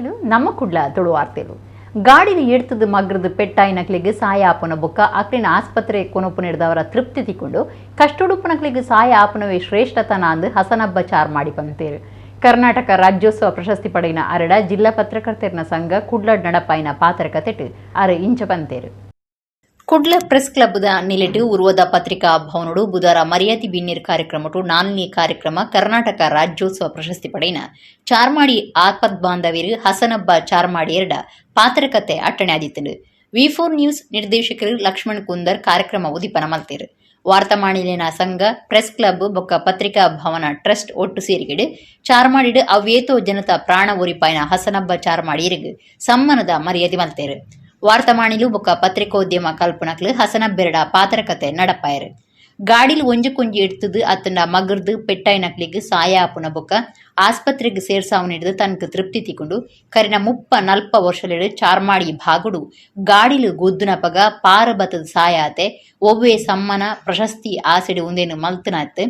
ಇಂಚಿತ್ತಿನ ನಮ್ಮ ಕುಡ್ಲ ತುಳು ವಾರ್ತೆಲು ಗಾಡಿಲಿ ಎಡ್ತದ ಮಗ್ರದ ಪೆಟ್ಟಾಯಿನಕ್ಲೆಗ್ ಸಾಯ ಆಪುನ ಬೊಕ್ಕ ಅಕ್ಲೆನ ಆಸ್ಪತ್ರೆ ಕೊನೊಪುನೆಡ್ದವರ ತೃಪ್ತಿ ತಿಕ್ಕೊಂಡು ಕಷ್ಟೊಡುಪ್ಪುನಕ್ಲೆಗ್ ಸಾಯ ಆಪುನವೇ ಶ್ರೇಷ್ಠತನ ಅಂದ್ ಹಸನಬ್ಬ ಚಾರ್ಮಾಡಿ ಪಂತೇರು. ಕರ್ನಾಟಕ ರಾಜ್ಯೋತ್ಸವ ಪ್ರಶಸ್ತಿ ಪಡೆಯಿನ ಅರಡ ಜಿಲ್ಲಾ ಪತ್ರಕರ್ತೆರ್ನ ಸಂಘ ಕುಡ್ಲಡ್ ನಡಪಾಯಿನ ಪಾತ್ರಕತೆಟ್ ಅರ್ ಇಂಚ ಪಂತೇರು. ಕುಡ್ಲ ಪ್ರೆಸ್ ಕ್ಲಬ್ದ ನಿಲೆಟ್ ಉರ್ವದ ಪತ್ರಿಕಾ ಭವನಡು ಬುಧವಾರ ಮರ್ಯಾದಿ ಬಿನ್ನಿರ್ ಕಾರ್ಯಕ್ರಮಟು ನಾಲ್ನೇ ಕಾರ್ಯಕ್ರಮ ಕರ್ನಾಟಕ ರಾಜ್ಯೋತ್ಸವ ಪ್ರಶಸ್ತಿ ಪಡೆಯಿನ ಚಾರ್ಮಾಡಿ ಆಪದ್ ಬಾಂಧವೀರ್ ಹಸನಬ್ಬ ಚಾರ್ಮಾಡಿ ಎರಡ ಪಾತ್ರಕತೆ ಅಟ್ಟಣೆ ಆದಿತ್ತುಂಡು. ವಿ4 ನ್ಯೂಸ್ ನಿರ್ದೇಶಕರು ಲಕ್ಷ್ಮಣ್ ಕುಂದರ್ ಕಾರ್ಯಕ್ರಮ ಉದಿಪನ ಮಲ್ತೇರು. ವಾರ್ತಾಮಾಣಿಲಿನ ಸಂಘ ಪ್ರೆಸ್ ಕ್ಲಬ್ ಬೊಕ್ಕ ಪತ್ರಿಕಾ ಭವನ ಟ್ರಸ್ಟ್ ಒಟ್ಟು ಸೇರಿಗೆಡು ಚಾರ್ಮಾಡಿಡು ಅವ್ವೇತೋ ಜನತಾ ಪ್ರಾಣ ಒರಿಪಾಯಿನ ಹಸನಬ್ಬ ಚಾರ್ಮಾಡಿಯರಿಗೆ ಸಮ್ಮಾನದ ಮರ್ಯಾದೆ ಮಲ್ತೇರು. ವಾರ್ತಾಮಾಣಿಲು ಬೊಕ್ಕ ಪತ್ರಿಕೋದ್ಯಮ ಕಲ್ಪನಕ್ಲು ಹಸನಬ್ಬೆರಡ ಪಾತ್ರಕತೆ ನಡಪಾಯರು. ಗಾಡಿಲ್ ಒಂಜಕ್ಕೊಂಜಿ ಎಡ್ತದು ಅತ್ತಂಡ ಮಗರ್ದು ಪೆಟ್ಟಾಯಿನಕ್ಲಿಗ್ ಸಾಯ ಆಪುನ ಬೊಕ್ಕ ಆಸ್ಪತ್ರೆಗ್ ಸೇರ್ಸಾವನಿಡ್ದು ತನಕ್ ತೃಪ್ತಿ ತಿಕೊಂಡು ಕರಿನ 30-40 ವರ್ಷಲೆಡು ಚಾರ್ಮಾಡಿ ಭಾಗುಡು ಗಾಡಿಲು ಗುದ್ದುನಪಗ ಪಾರ ಬತ್ತದ ಸಾಯಾತೆ ಒವ್ವೆ ಸಮ್ಮನ ಪ್ರಶಸ್ತಿ ಆಸೆಡು ಉಂದೇನು ಮಲ್ತನಾತ್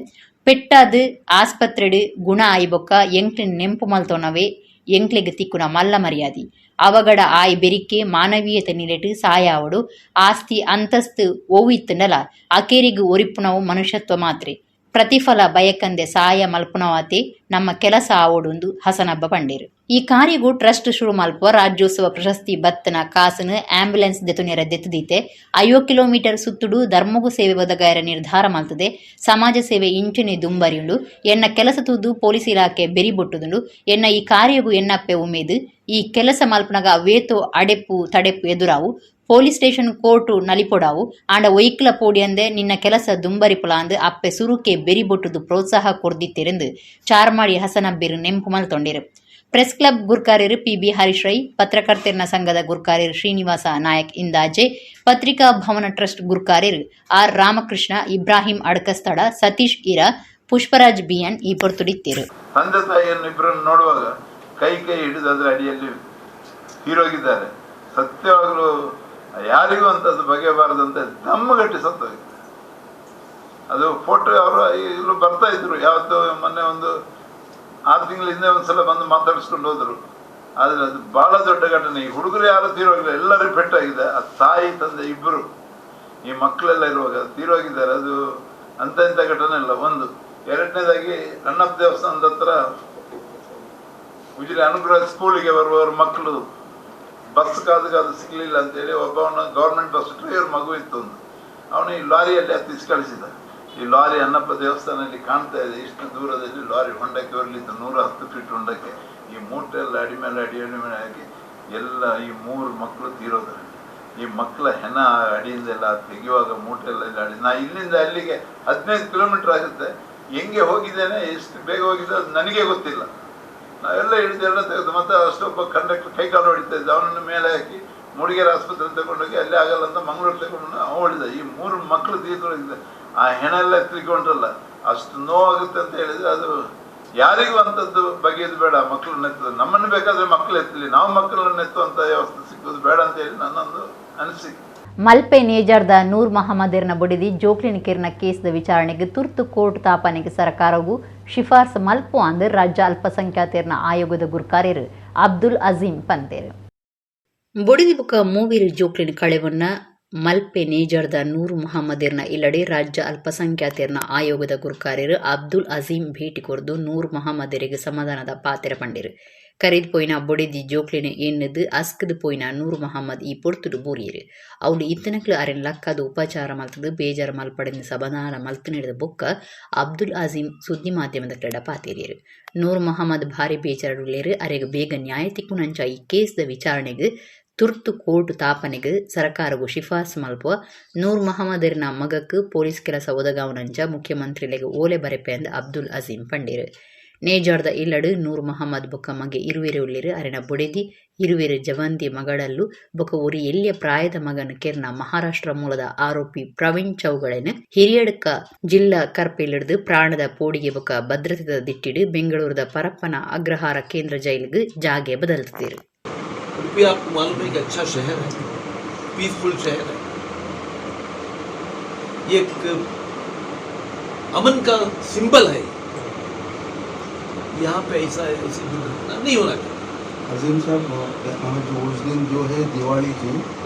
ಪೆಟ್ಟಾದ್ ಆಸ್ಪತ್ರೆಡು ಗುಣ ಆಯಿ ಬೊಕ್ಕ ಎಂಕ್ಲಿನ್ ನೆಂಪು ಮಲ್ತೋನವೇ ಎಂಕ್ಲೆಗ್ ತಿಕ್ಕುನ ಮಲ್ಲ ಮರ್ಯಾದಿ. ಅವಗಡ ಆಯ್ ಬೆರಿಕೆ ಮಾನವೀಯತೆ ನಿಲೆಟ್ ಸಾಯಾವಡು. ಆಸ್ತಿ ಅಂತಸ್ತು ಒವು ಇತ್ತುಂಡಲ ಅಕೇರಿಗ್ ಒರಿಪುನವು ಮನುಷ್ಯತ್ವ ಮಾತ್ರೆ. ಪ್ರತಿಫಲ ಬಯಕಂದೆ ಸಾಯ ಮಲ್ಪುನವಾತೆ ನಮ್ಮ ಕೆಲಸ ಆವೊಡುಂದು ಹಸನಬ್ಬ ಪಂಡೇರು. ಈ ಕಾರ್ಯಗು ಟ್ರಸ್ಟ್ ಶುರು ಮಲ್ಪುವ ರಾಜ್ಯೋತ್ಸವ ಪ್ರಶಸ್ತಿ ಬತ್ತನ ಕಾಸನು ಆಂಬ್ಯುಲೆನ್ಸ್ ದೆತುನೆರ ದೆತ್ತುದೀತೆ 50 ಕಿಲೋಮೀಟರ್ ಸುತ್ತುಡು ಧರ್ಮಗು ಸೇವೆ ಒದಗಾಯರ ನಿರ್ಧಾರ ಮಲ್ತದೆ. ಸಮಾಜ ಸೇವೆ ಇಂಚನೆ ದುಂಬರಿಯುಂಡು. ಎನ್ನ ಕೆಲಸ ತೂದು ಪೊಲೀಸ್ ಇಲಾಖೆ ಬೆರಿ ಬೊಟ್ಟುದುಂಡು. ಎನ್ನ ಈ ಕಾರ್ಯಗು ಎನ್ನಪ್ಪೆ ಉಮೇದು. ಈ ಕೆಲಸ ಮಲ್ಪನಗ ವೇತೋ ಅಡೆಪ್ಪು ತಡೆಪ್ಪು ಎದುರಾವು. ಪೊಲೀಸ್ ಸ್ಟೇಷನ್ ಕೋರ್ಟು ನಲಿಪೊಡಾವು. ಆಂಡ ಒಯ್ಕ್ಲ ಪೋಡಿಯಂದೆ ನಿನ್ನ ಕೆಲಸ ದುಂಬರಿಪುಲ ಅಂದ್ ಅಪ್ಪೆ ಸುರುಕೆ ಬೆರಿ ಬೊಟ್ಟುದು ಪ್ರೋತ್ಸಾಹ ಕೊರ್ದಿತ್ತೆರೆಂದು ಚಾರ್ಮಾಡಿ ಹಸನಬ್ಬಿರು ನೆಂಪು ಮಲ್ತೊಂಡಿರು. ಪ್ರೆಸ್ ಕ್ಲಬ್ ಗುರ್ಕಾರ್ಯರು ಪಿ.ಬಿ. ಹರೀಶ್ ರೈ, ಪತ್ರಕರ್ತೆರ್ನ ಸಂಘದ ಗುರ್ಕಾರ್ಯರು ಶ್ರೀನಿವಾಸ ನಾಯಕ್ ಇಂದಾಜೆ, ಪತ್ರಿಕಾ ಭವನ ಟ್ರಸ್ಟ್ ಗುರ್ಕಾರ್ಯರು ಆರ್ ರಾಮಕೃಷ್ಣ, ಇಬ್ರಾಹಿಂ ಅಡ್ಕಸ್ತಡ, ಸತೀಶ್ ಇರಾ, ಪುಷ್ಪರಾಜ್ ಬಿಎನ್ ಈ ಪೊರ್ತುಡಿತ್ತೇರು. ತಂದೆ ತಾಯಿಯನ್ನು ಇಬ್ಬರನ್ನು ನೋಡುವಾಗ ಕೈ ಕೈ ಹಿಡಿದು ಅದರ ಅಡಿಯಲ್ಲಿ ತೀರೋಗಿದ್ದಾರೆ. ಸತ್ಯವಾಗಲೂ ಯಾರಿಗೂ ಅಂತದ್ದು ಬಗೆಯಬಾರದಂತೆ ದಮ್ಮುಗಟ್ಟಿ ಸತ್ತೋಗಿದ್ದಾರೆ. ಅದು ಫೋಟೋ ಅವರು ಇಲ್ಲೂ ಬರ್ತಾ ಇದ್ರು. ಯಾವತ್ತು ಮೊನ್ನೆ ಒಂದು 6 ತಿಂಗಳ ಹಿಂದೆ ಒಂದ್ಸಲ ಬಂದು ಮಾತಾಡಿಸ್ಕೊಂಡು ಹೋದರು. ಆದರೆ ಅದು ಬಹಳ ದೊಡ್ಡ ಘಟನೆ. ಈ ಹುಡುಗರು ಯಾರು ತೀರೋಗಿಲ್ಲ, ಎಲ್ಲರಿಗೂ ಪೆಟ್ಟಾಗಿದೆ. ಆ ತಾಯಿ ತಂದೆ ಇಬ್ಬರು ಈ ಮಕ್ಕಳೆಲ್ಲ ಇರುವಾಗ ತೀರೋಗಿದ್ದಾರೆ. ಅದು ಅಂತ ಇಂಥ ಘಟನೆ ಅಲ್ಲ. ಒಂದು ಎರಡನೇದಾಗಿ ಅಣ್ಣಪ್ಪ ದೇವಸ್ಥಾನದ ಹತ್ರ ಉಜಿರೆ ಅನುಗ್ರಹ ಸ್ಕೂಲಿಗೆ ಬರುವವರ ಮಕ್ಕಳು ಬಸ್ ಕಾದು ಕಾದು ಸಿಗ್ಲಿಲ್ಲ ಅಂತೇಳಿ ಒಬ್ಬವನು ಗೌರ್ಮೆಂಟ್ ಬಸ್ ಡ್ರೈವರ್ ಮಗು ಇತ್ತು ಒಂದು, ಅವನು ಈ ಲಾರಿಯಲ್ಲಿ ಹತ್ತಿಸಿ ಕಳಿಸಿದ. ಈ ಲಾರಿ ಅಣ್ಣಪ್ಪ ದೇವಸ್ಥಾನದಲ್ಲಿ ಕಾಣ್ತಾ ಇದೆ. ಇಷ್ಟು ದೂರದಲ್ಲಿ ಲಾರಿ ಹೊಂಡಕ್ಕೆ ಬರಲಿತ್ತು, 110 ಫೀಟ್ ಹೊಂಡಕ್ಕೆ. ಈ ಮೂಟೆ ಎಲ್ಲ ಅಡಿ ಮೇಲೆ ಅಡಿ ಅಡಿ ಮೇಲೆ ಹಾಕಿ ಎಲ್ಲ ಈ 3 ಮಕ್ಕಳು ತೀರೋದು. ಈ ಮಕ್ಕಳ ಹೆಣ ಅಡಿಯಿಂದೆಲ್ಲ ತೆಗೆಯುವಾಗ ಮೂಟೆ ಎಲ್ಲ ಇಲ್ಲ ಅಡಿ. ನಾ ಇಲ್ಲಿಂದ ಅಲ್ಲಿಗೆ 15 ಕಿಲೋಮೀಟರ್ ಆಗುತ್ತೆ. ಹೆಂಗೆ ಹೋಗಿದ್ದೇನೆ, ಎಷ್ಟು ಬೇಗ ಹೋಗಿದೆ ಅದು ನನಗೆ ಗೊತ್ತಿಲ್ಲ. ನಾವೆಲ್ಲ ಹಿಡಿದೆಲ್ಲ ತೆಗೆದು ಮತ್ತೆ ಅಷ್ಟೊಬ್ಬ ಕಂಡಕ್ಟರ್ ಕೈ ಕಾಲು ಹೊಡಿತಾ ಇದ್ದ, ಅವನನ್ನು ಮೇಲೆ ಹಾಕಿ ಮೂಡಿಗೆರೆ ಆಸ್ಪತ್ರೆ ತಗೊಂಡೋಗಿ ಅಲ್ಲಿ ಆಗಲ್ಲ ಅಂತ ಮಂಗಳೂರು ತಗೊಂಡು ಅವ ಹೊಡಿದ. ಈ 3 ಮಕ್ಕಳು ತೀರ್ಕೊಂಡಿದ್ದೆ. ಆ ಹೆಣ ಎಲ್ಲ ಎತ್ತಲಿಕ್ಕೆ ಅಷ್ಟು ನೋವಾಗುತ್ತೆ ಅಂತ ಹೇಳಿದ್ರೆ ಅದು ಯಾರಿಗೂ ಅಂಥದ್ದು ಬಗೆಯೋದು ಬೇಡ. ಮಕ್ಕಳನ್ನ ಎತ್ತೋದು ನಮ್ಮನ್ನು ಬೇಕಾದರೆ ಮಕ್ಕಳು ಎತ್ತಲಿ, ನಾವು ಮಕ್ಕಳನ್ನು ಎತ್ತುವಂಥ ವ್ಯವಸ್ಥೆ ಸಿಕ್ಕೋದು ಬೇಡ ಅಂತ ಹೇಳಿ ನನ್ನೊಂದು ಅನಿಸಿಕೆ. ಮಲ್ಪೆ ನೇಜಾರ್ದ ನೂರ್ ಮಹಮ್ಮದಿರ್ನ ಬುಡಿದಿ ಜೋಕ್ಲಿನ್ ಕಿರ್ನ ಕೇಸ್ದ ವಿಚಾರಣೆಗೆ ತುರ್ತು ಕೋರ್ಟ್ ತಾಪನೆಗೆ ಸರ್ಕಾರವು ಶಿಫಾರ್ಸ್ ಮಲ್ಪು ಅಂದ್ ರಾಜ್ಯ ಅಲ್ಪಸಂಖ್ಯಾತರ್ನ ಆಯೋಗದ ಗುರ್ಕಾರ್ಯರು ಅಬ್ದುಲ್ ಅಜೀಂ ಪಂತೇರು. ಬುಡಿದಿ ಬೊಕ ಮೂವಿರು ಜೋಕ್ಲಿನ್ ಕಳೆವನ್ನ ಮಲ್ಪೆ ನೇಜಾರ್ದ ನೂರ್ ಮಹಮ್ಮದಿರ್ನ ಇಲ್ಲಡೆ ರಾಜ್ಯ ಅಲ್ಪಸಂಖ್ಯಾತರ್ನ ಆಯೋಗದ ಗುರ್ಕಾರ್ಯರು ಅಬ್ದುಲ್ ಅಜೀಂ ಭೇಟಿ ಕೊರ್ದು ನೂರ್ ಮಹಮ್ಮದರಿಗೆ ಸಮಾಧಾನದ ಪಾತೆರ ಪಂಡಿರು. ಕರೀದ್ ಪೋಯಿನ ಬೊಡಿದಿ ಜೋಕ್ಲಿನ ಎನ್ನುದು ಅಸ್ಕದ್ ಪೋಯಿನ ನೂರ್ ಮಹಮ್ಮದ್ ಈ ಪೊರ್ತುಡು ಬೂರಿಯರು. ಅವ್ಲು ಇತ್ತನಕ್ಲು ಅರೆನ್ ಲಕ್ಕದ ಉಪಚಾರ ಮಲ್ತದು ಬೇಜಾರ ಮಲ್ಪಡೆಂದು ಸಮಾಧಾನ ಮಲ್ತು ಬೊಕ್ಕ ಅಬ್ದುಲ್ ಅಜೀಂ ಸುದ್ದಿ ಮಾಧ್ಯಮದ ಕ್ರೆಡ ಪಾತೇರಿಯರು. ನೂರ್ ಮಹಮ್ಮದ್ ಭಾರಿ ಬೇಜಾರುಳ್ಳೇರು. ಅರೆಗ್ ಬೇಗ ನ್ಯಾಯ ತಿಕ್ಕುನಂಚ ಈ ಕೇಸ್ದ ವಿಚಾರಣೆಗೆ ತುರ್ತು ಕೋರ್ಟ್ ತಾಪನೆಗೆ ಸರ್ಕಾರವು ಶಿಫಾರಸು ಮಲ್ಪುವ, ನೂರ್ ಮಹಮ್ಮದರ್ನ ಮಗಕ್ ಪೊಲೀಸ್ ಕೆಲಸ ಒದಗಾವನಂಚ ಮುಖ್ಯಮಂತ್ರಿಲೆಗ್ ಓಲೆ ಬರೆಪೆ ಅಂದ್ ಅಬ್ದುಲ್ ಅಜೀಂ ಪಂಡೇರು. ನೇಜಾರ್ದ ಇಲ್ಲಡು ನೂರ್ ಮಹಮ್ಮದ್ ಬೊಕ್ಕ ಮಗೆ ಇರುವೆರು ಉಲ್ಲೆರ್. ಅರೆನ ಬೊಡೆದಿ, ಇರುವೆರು ಜವಂತಿ ಮಗಳಲ್ಲು ಬೊಕ ಒರಿ ಎಲ್ಯ ಪ್ರಾಯದ ಮಗನ್ ಕೆರ್ನ ಮಹಾರಾಷ್ಟ್ರ ಮೂಲದ ಆರೋಪಿ ಪ್ರವೀಣ್ ಚೌಗಳೆನ್ ಹಿರಿಯಡ್ಕ ಜಿಲ್ಲಾ ಕರ್ಪಿಲ್ಲಿಡ್ದು ಪ್ರಾಣದ ಪೋಡಿಗೆ ಬೊಕ ಭದ್ರತೆದ ದಿಟ್ಟಿಡ್ ಬೆಂಗಳೂರುದ ಪರಪ್ಪನ ಅಗ್ರಹಾರ ಕೇಂದ್ರ ಜೈಲ್ಗ್ ಜಾಗೆ ಬದಲ್ತಿದೆರ್. उडुपी आपको मालूम है कि अच्छा शहर है, पीसफुल शहर है, ये एक अमन का सिंबल है। यहाँ पे ऐसा ऐसी दुर्घटना नहीं होना चाहिए। अजीम साहब, जो उस दिन जो है दिवाली थी,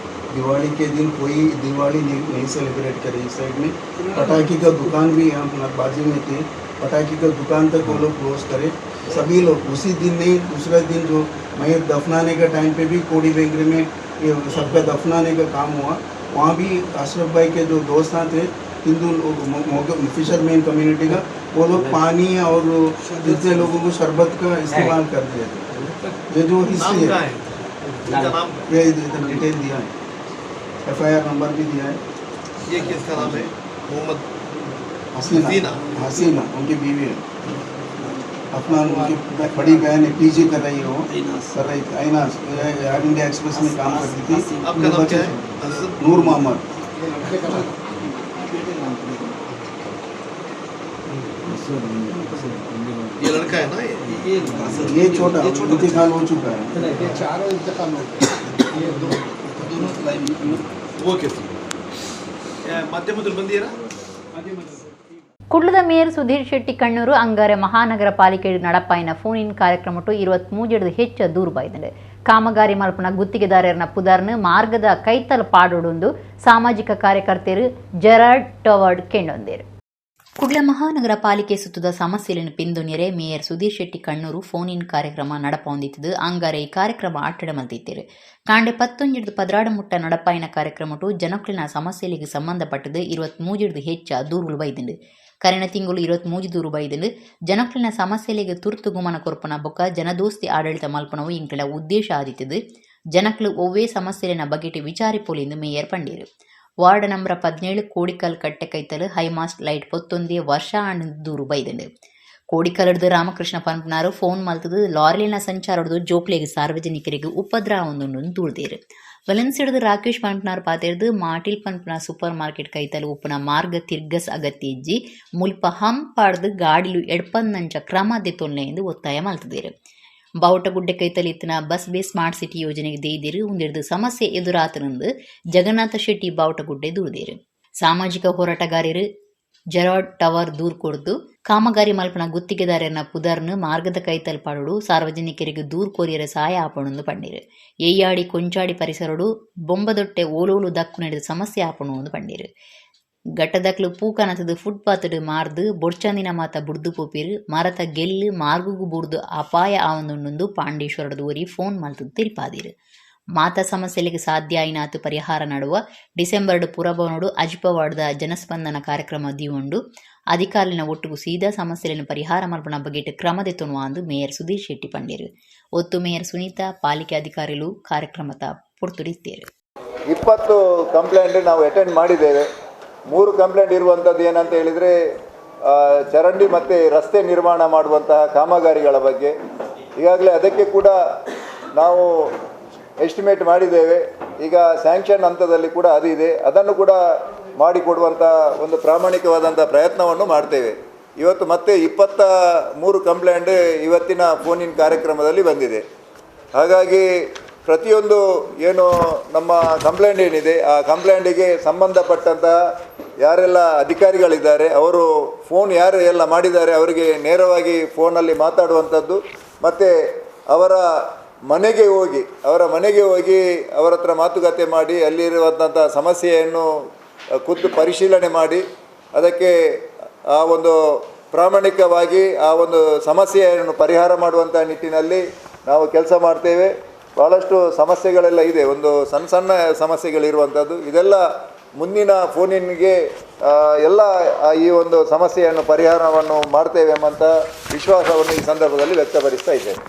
दिवाली के दिन कोई दिवाली नहीं सेलिब्रेट करे। इस साइड में पटाखे का दुकान भी यहाँ बाजू में थे, पटाखे का दुकान तक वो लोग क्लोज करे सभी लोग। उसी दिन नहीं, दूसरा दिन जो मयत दफनाने का टाइम पे भी कोडी बेंगरे में ये सबका दफनाने का काम हुआ। वहाँ भी अशरफ भाई के जो दोस्त थे, हिंदू लोग, फिशरमैन कम्युनिटी का, वो लोग पानी और जितने लोगों को शरबत का इस्तेमाल कर दिए थे। ये जो नाम हिस्ट्री क्या है। है इनका नाम? ये इधर डिटेल दिया है, एफआईआर नंबर भी दिया है। ये किसका नाम है? मोहम्मद हसीना। हसीना। हसीना उनकी बीवी है। अपना उनकी बड़ी बहन है, पीजी कर रही है, वो कर रही थी। आइनास एयर इंडिया एक्सप्रेस में काम करती थी। आपका नाम क्या है? नूर मोहम्मद। ये लड़का है ना ये? ये छोटा इंतकाल हो चुका है। ये चारों इंतकाल हो गए, ये दो दोनों लाइन। ಓಕೆ ಸರ್, ಮಾಧ್ಯಮದಲ್ಲಿ ಬಂದಿರಾ? ಕುಡ್ಲದ ಮೇಯರ್ ಸುಧೀರ್ ಶೆಟ್ಟಿ ಕಣ್ಣೂರು ಅಂಗಾರೆ ಮಹಾನಗರ ಪಾಲಿಕೆ ನಡಪಾಯಿನ ಫೋನ್ ಇನ್ ಕಾರ್ಯಕ್ರಮಟು 23 ಹೆಚ್ಚ ದೂರು ಬೈದಂಡು. ಕಾಮಗಾರಿ ಮಲ್ಪನ ಗುತ್ತಿಗೆದಾರರನ ಪುದರ್ನು ಮಾರ್ಗದ ಕೈತಲ್ ಪಾಡೊಡುಂದು ಸಾಮಾಜಿಕ ಕಾರ್ಯಕರ್ತೆರು ಜೆರಾರ್ಡ್ ಟವರ್ಡ್ ಕೆಂಡೊಂದೇರು. ಕುಡ್ಲ ಮಹಾನಗರ ಪಾಲಿಕೆ ಸುತ್ತದ ಸಮಸ್ಯೆలను ಪಿಂದುನೆರೆ mayor Sudhir Shetty Kannur phone in ಕಾರ್ಯಕ್ರಮ ನಡಪೊಂದಿತ್ತದು. ಅಂಗಾರೆ ಈ ಕಾರ್ಯಕ್ರಮ ಅಟ್ಟಡ ಮಲ್ತಿತ್ತೇರು. ಕಾಂಡೆ 11 12 ಮುಟ್ಟ ನಡಪಾಯಿನ ಕಾರ್ಯಕ್ರಮಟು ಜನಕ್ಲಿನ ಸಮಸ್ಯೆಗಳಿಗೆ ಸಂಬಂಧಪಟ್ಟದು 23 ಹೆಚ್ಚ ದೂರುಗಳು ಬೈದುಂಡು. ಕರಿನ ತಿಂಗಳು 23 ದೂರು ಬೈದುಂಡು. ಜನಕ್ಲಿನ ಸಮಸ್ಯೆಗಳಿಗೆ ತುರ್ತು ಗುಮನ ಕೊರ್ಪುನ ಬೊಕ್ಕ ಜನದೋಸ್ತಿ ಆಡಳಿತ ಮಲ್ಪನವು ಇಂಕಲ ಉದ್ದೇಶ ಆದಿತ್ತದು. ಜನಕ್ಲು ಒವ್ವೇ ಸಮಸ್ಯೆಲೆನ ಬಗೆಟ್ ವಿಚಾರಿಪೊಲಿಂದು ಮೇಯರ್ ಪಂಡೇರು. ವಾರ್ಡ್ ನಂಬರ್ 17 ಕೋಡಿಕಲ್ ಕಟ್ಟೆ ಕೈತಲು ಹೈಮಾಸ್ಟ್ ಲೈಟ್ ಪೊತ್ತೊಂದೇ ವರ್ಷ ಆಂಡ್ ದೂರು ಬೈದುಂಡು. ಕೋಡಿಕಲ್ಡ್ದು ರಾಮಕೃಷ್ಣ ಪನ್ಪುನಾರು ಫೋನ್ ಮಲ್ತದು ಲಾರಿಲಿನ ಸಂಚಾರಡ್ದು ಜೋಕ್ಲೆಗ್ ಸಾರ್ವಜನಿಕರಿಗೆ ಉಪದ್ರ ಆವೊಂದುಂಡು ದೂರ್ದೇರು. ವೆಲೆನ್ಸಿಡ್ದು ರಾಕೇಶ್ ಪನ್ಪುನಾರ್ ಪಾತೆರ್ದು ಮಾಟಿಲ್ ಪನ್ಪುನ ಸೂಪರ್ ಮಾರ್ಕೆಟ್ ಕೈತಲು ಉಪ್ಪುನ ಮಾರ್ಗ ತಿರ್ಗಸ್ ಅಗತ್ಯ ಇಜ್ಜಿ, ಮುಲ್ಪ ಹಂಪಾಡ್ದು ಗಾಡಿಲು ಎಡ್ಪಂದಂಚ ಕ್ರಮ ದೆತೊನ್ಲೆ ಎಂದು ಒತ್ತಾಯ ಮಲ್ತದೇರು. ಬಾವುಟಗುಡ್ಡೆ ಕೈತಲ್ ಇತ್ತಿನ ಬಸ್ ಬೇ ಸ್ಮಾರ್ಟ್ ಸಿಟಿ ಯೋಜನೆಗೆ ದೇದಿರು, ಉಂದಿಡ್ದು ಸಮಸ್ಯೆ ಎದುರಾತನಂದು ಜಗನ್ನಾಥ ಶೆಟ್ಟಿ ಬಾವುಟಗುಡ್ಡೆ ದೂರ್ದೇರು. ಸಾಮಾಜಿಕ ಹೋರಾಟಗಾರರು ಜೆರಾರ್ಡ್ ಟವರ್ ದೂರ್ ಕೊರ್ದು ಕಾಮಗಾರಿ ಮಲ್ಪನ ಗುತ್ತಿಗೆದಾರನ ಪುದರ್ನು ಮಾರ್ಗದ ಕೈತಲ್ ಪಾಡೋಡು, ಸಾರ್ವಜನಿಕರಿಗೆ ದೂರ್ ಕೊರಿಯರ ಸಹಾಯ ಆಪಣಂದು ಪಂಡೀರು. ಏಯಾಡಿ ಕೊಂಚಾಡಿ ಪರಿಸರಡು ಬೊಂಬದೊಟ್ಟೆ ಓಲೋಲು ದಕ್ಕು ನಡೆದ ಸಮಸ್ಯೆ ಆಪಣು ಒಂದು ಪಂಡೀರು. ಘಟ್ಟದಕ್ಲು ಪೂಕನತದು ಫುಟ್ಪಾತ್ಡ್ ಮಾರ್ದು ಬೊಡ್ಚಂದಿನ ಮಾತ ಬುಡ್ದು ಪೋಪಿರು, ಮರತ ಗೆಲ್ಲು ಮಾರ್ಗುಗು ಬುಡ್ದು ಅಪಾಯ ಆವೊಂದುಂಡು ಪಾಂಡೇಶ್ವರದ ಒರಿ ಫೋನ್ ಮಲ್ತದು ತಿರಿಪಾದಿರು. ಮಾತ ಸಮಸ್ಯೆಗಳಿಗೆ ಸಾಧ್ಯ ಆಯಿನಾತು ಪರಿಹಾರ ನಡುವ. ಡಿಸೆಂಬರ್ಡ್ ಪುರಭವನೋಡು ಅಜಿಪವಾಡ್ದ ಜನಸ್ಪಂದನ ಕಾರ್ಯಕ್ರಮ ದಿಯೊಂಡು ಅಧಿಕಾರಿನ ಒಟ್ಟುಗು ಸೀದಾ ಸಮಸ್ಯೆಗಳನ್ನು ಪರಿಹಾರ ಮಲ್ಪನ ಬಗೆಟ್ ಕ್ರಮ ದೆತೊನುವ ಅಂದು ಮೇಯರ್ ಸುಧೀರ್ ಶೆಟ್ಟಿ ಪಂಡೇರು. ಒತ್ತು ಮೇಯರ್ ಸುನೀತಾ, ಪಾಲಿಕೆ ಅಧಿಕಾರಿಗಳು ಕಾರ್ಯಕ್ರಮದ ಪೊರ್ತುಡಿತ್ತೇರು. 20 ಕಂಪ್ಲೇಂಟ್ ನಾವು ಅಟೆಂಡ್ ಮಾಡಿದ್ದೇವೆ. ಮೂರು ಕಂಪ್ಲೇಂಟ್ ಇರುವಂಥದ್ದು ಏನಂತ ಹೇಳಿದರೆ, ಚರಂಡಿ ಮತ್ತು ರಸ್ತೆ ನಿರ್ಮಾಣ ಮಾಡುವಂತಹ ಕಾಮಗಾರಿಗಳ ಬಗ್ಗೆ. ಈಗಾಗಲೇ ಅದಕ್ಕೆ ಕೂಡ ನಾವು ಎಸ್ಟಿಮೇಟ್ ಮಾಡಿದ್ದೇವೆ. ಈಗ ಸ್ಯಾಂಕ್ಷನ್ ಹಂತದಲ್ಲಿ ಕೂಡ ಅದು ಇದೆ. ಅದನ್ನು ಕೂಡ ಮಾಡಿಕೊಡುವಂಥ ಒಂದು ಪ್ರಾಮಾಣಿಕವಾದಂಥ ಪ್ರಯತ್ನವನ್ನು ಮಾಡ್ತೇವೆ. ಇವತ್ತು ಮತ್ತೆ 23 ಕಂಪ್ಲೇಂಟ್ ಇವತ್ತಿನ ಫೋನ್ ಇನ್ ಕಾರ್ಯಕ್ರಮದಲ್ಲಿ ಬಂದಿದೆ. ಹಾಗಾಗಿ ಪ್ರತಿಯೊಂದು ಏನು ನಮ್ಮ ಕಂಪ್ಲೇಂಟ್ ಏನಿದೆ, ಆ ಕಂಪ್ಲೇಂಟಿಗೆ ಸಂಬಂಧಪಟ್ಟಂತಹ ಯಾರೆಲ್ಲ ಅಧಿಕಾರಿಗಳಿದ್ದಾರೆ, ಅವರು ಫೋನ್ ಯಾರು ಎಲ್ಲ ಮಾಡಿದ್ದಾರೆ, ಅವರಿಗೆ ನೇರವಾಗಿ ಫೋನಲ್ಲಿ ಮಾತಾಡುವಂಥದ್ದು ಮತ್ತು ಅವರ ಮನೆಗೆ ಹೋಗಿ ಅವರ ಹತ್ರ ಮಾತುಕತೆ ಮಾಡಿ, ಅಲ್ಲಿರುವಂಥ ಸಮಸ್ಯೆಯನ್ನು ಖುದ್ದು ಪರಿಶೀಲನೆ ಮಾಡಿ, ಅದಕ್ಕೆ ಆ ಒಂದು ಪ್ರಾಮಾಣಿಕವಾಗಿ ಆ ಒಂದು ಸಮಸ್ಯೆಯನ್ನು ಪರಿಹಾರ ಮಾಡುವಂಥ ನಿಟ್ಟಿನಲ್ಲಿ ನಾವು ಕೆಲಸ ಮಾಡ್ತೇವೆ. ಭಾಳಷ್ಟು ಸಮಸ್ಯೆಗಳೆಲ್ಲ ಇದೆ. ಒಂದು ಸಣ್ಣ ಸಣ್ಣ ಸಮಸ್ಯೆಗಳಿರುವಂಥದ್ದು. ಇದೆಲ್ಲ ಮುಂದಿನ ಫೋನಿನ್ಗೆ ಎಲ್ಲ ಈ ಒಂದು ಸಮಸ್ಯೆಯನ್ನು ಪರಿಹಾರವನ್ನು ಮಾಡ್ತೇವೆ ಎಂಬಂಥ ವಿಶ್ವಾಸವನ್ನು ಈ ಸಂದರ್ಭದಲ್ಲಿ ವ್ಯಕ್ತಪಡಿಸ್ತಾ ಇದ್ದೇನೆ.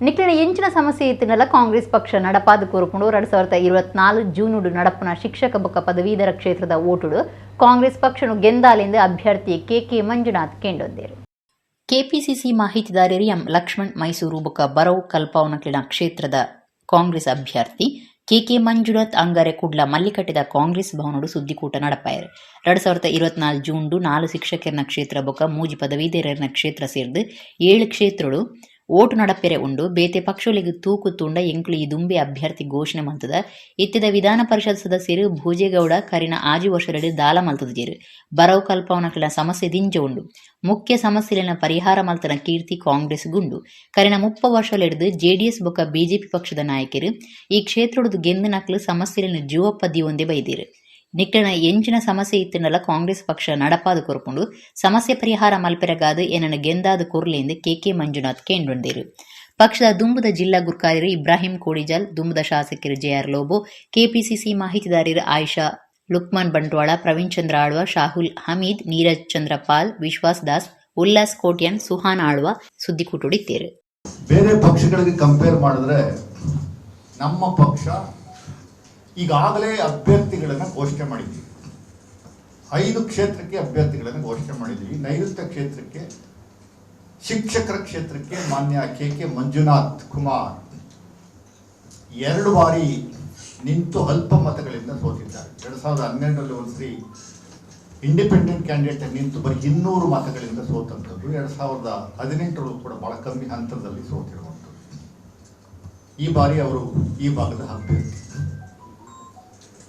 ನಿಕ್ಲಿನ ಎಂಚಿನ ಸಮಸ್ಯೆ ಇತ್ತಿನಲ್ಲ ಕಾಂಗ್ರೆಸ್ ಪಕ್ಷ ನಡಪಾದ ಕೋರುಕೊಂಡು. 2024 ಜೂನುಡು ನಡಪುನ ಶಿಕ್ಷಕ ಬೊಕ್ಕ ಪದವೀಧರ ಕ್ಷೇತ್ರದ ಓಟುಡು ಕಾಂಗ್ರೆಸ್ ಪಕ್ಷನು ಗೆಂದಾಲೆಂದು ಅಭ್ಯರ್ಥಿ ಕೆ ಕೆ ಮಂಜುನಾಥ್ ಕೆಂಡೊಂದೇರು. ಕೆಪಿಸಿಸಿ ಮಾಹಿತಿದಾರರು ಎಂ ಲಕ್ಷ್ಮಣ್ ಮೈಸೂರು ಬೊಕ್ಕ ಬರವು ಕಲ್ಪಾವನಕ್ಲಿನ ಕ್ಷೇತ್ರದ ಕಾಂಗ್ರೆಸ್ ಅಭ್ಯರ್ಥಿ ಕೆಕೆ ಮಂಜುನಾಥ್ ಅಂಗಾರೆ ಕುಡ್ಲ ಮಲ್ಲಿಕಟ್ಟಿದ ಕಾಂಗ್ರೆಸ್ ಭವನಡು ಸುದ್ದಿಕೂಟ ನಡಪಾಯರು. 2024 ಜೂನ್ಡು ನಾಲು ಶಿಕ್ಷಕರನ ಕ್ಷೇತ್ರ ಬೊಕ್ಕ ಮೂಜಿ ಪದವೀಧರರ ಕ್ಷೇತ್ರ ಸೇರ್ದು ಏಳು ಕ್ಷೇತ್ರಡು Vote ನಡಪೆರೆ ಉಂಡು. ಬೇತೆ ಪಕ್ಷೊಲೆಗ್ ತೂಕು ತೂಂಡ ಎಂಕುಲು ಈ ದುಂಬೇ ಅಭ್ಯರ್ಥಿ ಘೋಷಣೆ ಮಲ್ತುದ. ಇತ್ತೆದ ವಿಧಾನ ಪರಿಷತ್ ಸದಸ್ಯೆರ್ ಭೋಜೇಗೌಡ ಕರಿನ 6 ವರ್ಷೊಲೆಡ್ ದಾಲ ಮಲ್ತುದಿಜೆರ್. ಬರವು ಕಲ್ಪಾವುನಕ್ಲೆನ ಸಮಸ್ಯೆ ದಿಂಜ ಉಂಡು. ಮುಖ್ಯ ಸಮಸ್ಯೆಲೆನ ಪರಿಹಾರ ಮಲ್ತನ ಕೀರ್ತಿ ಕಾಂಗ್ರೆಸ್ ಗುಂಡು. ಕರಿನ 30 ವರ್ಷೊಲೆಡ್ದ್ ಜೆಡಿಎಸ್ ಬೊಕ್ಕ ಬಿಜೆಪಿ ಪಕ್ಷದ ನಾಯಕೆರ್ ಈ ಕ್ಷೇತ್ರೊಡ್ದು ಗೆಂದುನಕ್ಲು ಸಮಸ್ಯೆಲೆನ್ ಜೂವಪ್ಪ ದೀವೊಂದೇ ಬೈದೆರ್. ನಿಕ್ಲೆನ ಎಂಚಿನ ಸಮಸ್ಯೆ ಇತ್ತ್ಂಡಲ ಕಾಂಗ್ರೆಸ್ ಪಕ್ಷ ನಡಪಾದ್ ಕೊರ್ಪುಂಡು. ಸಮಸ್ಯೆ ಪರಿಹಾರ ಮಲ್ಪೆರೆಗಾದ್ ಎನನ್ ಗೆಂದಾದ್ ಕೊರ್ಲೆಂದ್ ಕೆ.ಕೆ. ಮಂಜುನಾಥ್ ಕೇಂಡೊಂದೆರ್. ಪಕ್ಷದ ದುಂಬುದ ಜಿಲ್ಲಾ ಗುರ್ಕಾರೆರ್ ಇಬ್ರಾಹಿಂ ಕೋಡಿಜಾಲ್, ದುಂಬುದ ಶಾಸಕೆರ್ ಜೆಆರ್ ಲೋಬೋ, ಕೆಪಿಸಿಸಿ ಮಾಹಿತಿದಾರೆರ್ ಆಯಿಷಾ ಲುಕ್ಮಾನ್ ಬಂಟ್ವಾಳ, ಪ್ರವೀಣ್ ಚಂದ್ರ ಆಳ್ವ, ಶಾಹುಲ್ ಹಮೀದ್, ನೀರಜ್ ಚಂದ್ರ ಪಾಲ್, ವಿಶ್ವಾಸ್ ದಾಸ್, ಉಲ್ಲಾಸ್ ಕೋಟ್ಯಾನ್, ಸುಹಾನ್ ಆಳ್ವ ಸುದ್ದಿಕೂಟೊಡಿತ್ತೆರ್. ಬೇರೆ ಪಕ್ಷಗಳಿಗೆ ಕಂಪೇರ್ ಮಾಡಿದ್ರೆ ನಮ್ಮ ಪಕ್ಷ ಈಗಾಗಲೇ ಅಭ್ಯರ್ಥಿಗಳನ್ನು ಘೋಷಣೆ ಮಾಡಿದ್ದೀವಿ. 5 ಕ್ಷೇತ್ರಕ್ಕೆ ಅಭ್ಯರ್ಥಿಗಳನ್ನು ಘೋಷಣೆ ಮಾಡಿದ್ದೀವಿ. ನೈಋತ್ಯ ಕ್ಷೇತ್ರಕ್ಕೆ, ಶಿಕ್ಷಕರ ಕ್ಷೇತ್ರಕ್ಕೆ ಮಾನ್ಯ ಕೆ ಕೆ ಮಂಜುನಾಥ್ ಕುಮಾರ್ 2 ಬಾರಿ ನಿಂತು ಅಲ್ಪ ಮತಗಳಿಂದ ಸೋತಿದ್ದಾರೆ. 2012ರಲ್ಲಿ ಒಂದ್ಸರಿ ಇಂಡಿಪೆಂಡೆಂಟ್ ಕ್ಯಾಂಡಿಡೇಟ್ ನಿಂತು ಬರೀ 200 ಮತಗಳಿಂದ ಸೋತಂಥದ್ದು. 2018ರಲ್ಲೂ ಕೂಡ ಭಾಳ ಕಮ್ಮಿ ಹಂತದಲ್ಲಿ ಸೋತಿರುವಂಥದ್ದು. ಈ ಬಾರಿ ಅವರು ಈ ಭಾಗದ ಅಭ್ಯರ್ಥಿ.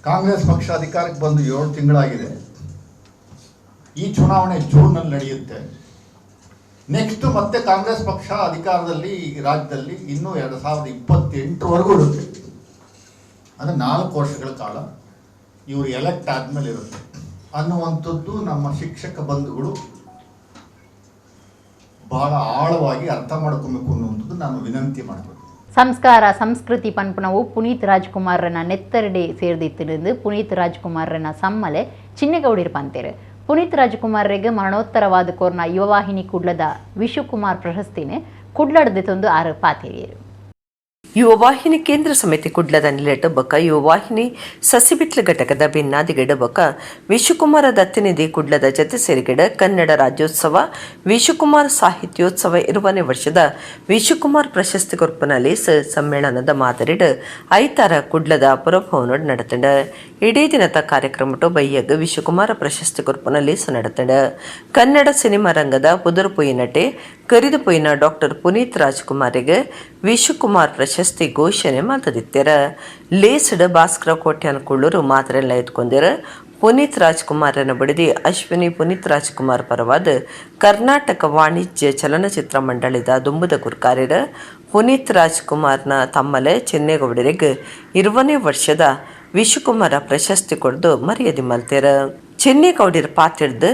ಕಾಂಗ್ರೆಸ್ ಪಕ್ಷ ಅಧಿಕಾರಕ್ಕೆ ಬಂದು 7 ತಿಂಗಳಾಗಿದೆ. ಈ ಚುನಾವಣೆ ಜೂನ್ನಲ್ಲಿ ನಡೆಯುತ್ತೆ. ನೆಕ್ಸ್ಟ್ ಮತ್ತೆ ಕಾಂಗ್ರೆಸ್ ಪಕ್ಷ ಅಧಿಕಾರದಲ್ಲಿ ರಾಜ್ಯದಲ್ಲಿ ಇನ್ನೂ 2028ರವರೆಗೂ ಇರುತ್ತೆ. ಅಂದರೆ 4 ವರ್ಷಗಳ ಕಾಲ ಇವರು ಎಲೆಕ್ಟ್ ಆದಮೇಲೆ ಇರುತ್ತೆ ಅನ್ನುವಂಥದ್ದು ನಮ್ಮ ಶಿಕ್ಷಕ ಬಂಧುಗಳು ಬಹಳ ಆಳವಾಗಿ ಅರ್ಥ ಮಾಡ್ಕೊಬೇಕು ಅನ್ನುವಂಥದ್ದು ನಾನು ವಿನಂತಿ ಮಾಡ್ತೀನಿ. ಸಂಸ್ಕಾರ ಸಂಸ್ಕೃತಿ ಪನ್ಪುನವು ಪುನೀತ್ ರಾಜ್ಕುಮಾರ್ರನ ನೆತ್ತರಡೆ ಸೇರ್ದಿತ್ತಿருந்து ಪುನೀತ್ ರಾಜ್ಕುಮಾರ್ರನ ಸಮ್ಮಲೆ ಚಿನ್ನೆಗೌಡಿರ್ ಪಂತೇರು. ಪುನೀತ್ ರಾಜ್ಕುಮಾರ್ರಿಗೆ ಮರಣೋತ್ತರವಾದ ಕೋರ್ನ ಯುವವಾಹಿನಿ ಕುಡ್ಲದ ವಿಶುಕುಮಾರ್ ಪ್ರಶಸ್ತಿನೇ ಕುಡ್ಲಡ್ದೆ ತಂದು ಆರು ಪಾತೇರಿಯರು. ಯುವವಾಹಿನಿ ಕೇಂದ್ರ ಸಮಿತಿ ಕುಡ್ಲದ ನಿಲೆಟ್ ಬೊಕ್ಕ ಯುವವಾಹಿನಿ ಸಸಿಬಿಟ್ಲ ಘಟಕದ ಭಿನ್ನಾದಿಗೆಡ ಬೊಕ್ಕ ವಿಶುಕುಮಾರ ದತ್ತಿನಿಧಿ ಕುಡ್ಲದ ಜತೆ ಸೇರಿಗೆಡ ಕನ್ನಡ ರಾಜ್ಯೋತ್ಸವ ವಿಶುಕುಮಾರ್ ಸಾಹಿತ್ಯೋತ್ಸವ 20ನೇ ವರ್ಷದ ವಿಶುಕುಮಾರ್ ಪ್ರಶಸ್ತಿ ಕೊರ್ಪುನಲ್ಲಿ ಸಮ್ಮೇಳನದ ಮಾದರಿಡ್ ಐತಾರ ಕುಡ್ಲದ ಪುರಭವನ ನಡೆತಂಡ. ಇಡೀ ದಿನದ ಕಾರ್ಯಕ್ರಮಟು ಬಯ್ಯಗ್ ವಿಶುಕುಮಾರ ಪ್ರಶಸ್ತಿ ಕೊರ್ಪುನಲ್ಲಿ ನಡೆತಂಡ. ಕನ್ನಡ ಸಿನಿಮಾ ರಂಗದ ಪುದರ್ಪುಯಿ ನಟೆ ಕರಿದುಪೊಯ್ಯಿನ ಡಾಕ್ಟರ್ ಪುನೀತ್ ರಾಜ್ಕುಮಾರಿಗೆ ವಿಶುಕುಮಾರ್ ಪ್ರಶಸ್ತಿ ಘೋಷಣೆ ಮಲ್ತದಿತ್ತೆರ್. ಲೇಸ್ಡ್ ಭಾಸ್ಕರ ಕೋಟ್ಯಾನ್ ಕುಳ್ಳೂರು ಮಾತ್ರೆಲ್ಲ ಎತ್ಕೊಂಡಿರ. ಪುನೀತ್ ರಾಜ್ಕುಮಾರನ ಬಡಿದಿ ಅಶ್ವಿನಿ ಪುನೀತ್ ರಾಜ್ಕುಮಾರ್ ಪರವಾದ ಕರ್ನಾಟಕ ವಾಣಿಜ್ಯ ಚಲನಚಿತ್ರ ಮಂಡಳಿದ ದುಂಬುದ ಗುರ್ಕಾರ್ಯರ ಪುನೀತ್ ರಾಜ್ಕುಮಾರ್ನ ತಮ್ಮಲೆ ಚಿನ್ನೇಗೌಡರಿಗೆ 20ನೇ ವರ್ಷದ ವಿಶುಕುಮಾರ ಪ್ರಶಸ್ತಿ ಕೊಡ್ದು ಮರ್ಯಾದೆ ಮಲ್ತೆರ್. ಚಿನ್ನೇಗೌಡರ ಪಾತಿಡ್ದು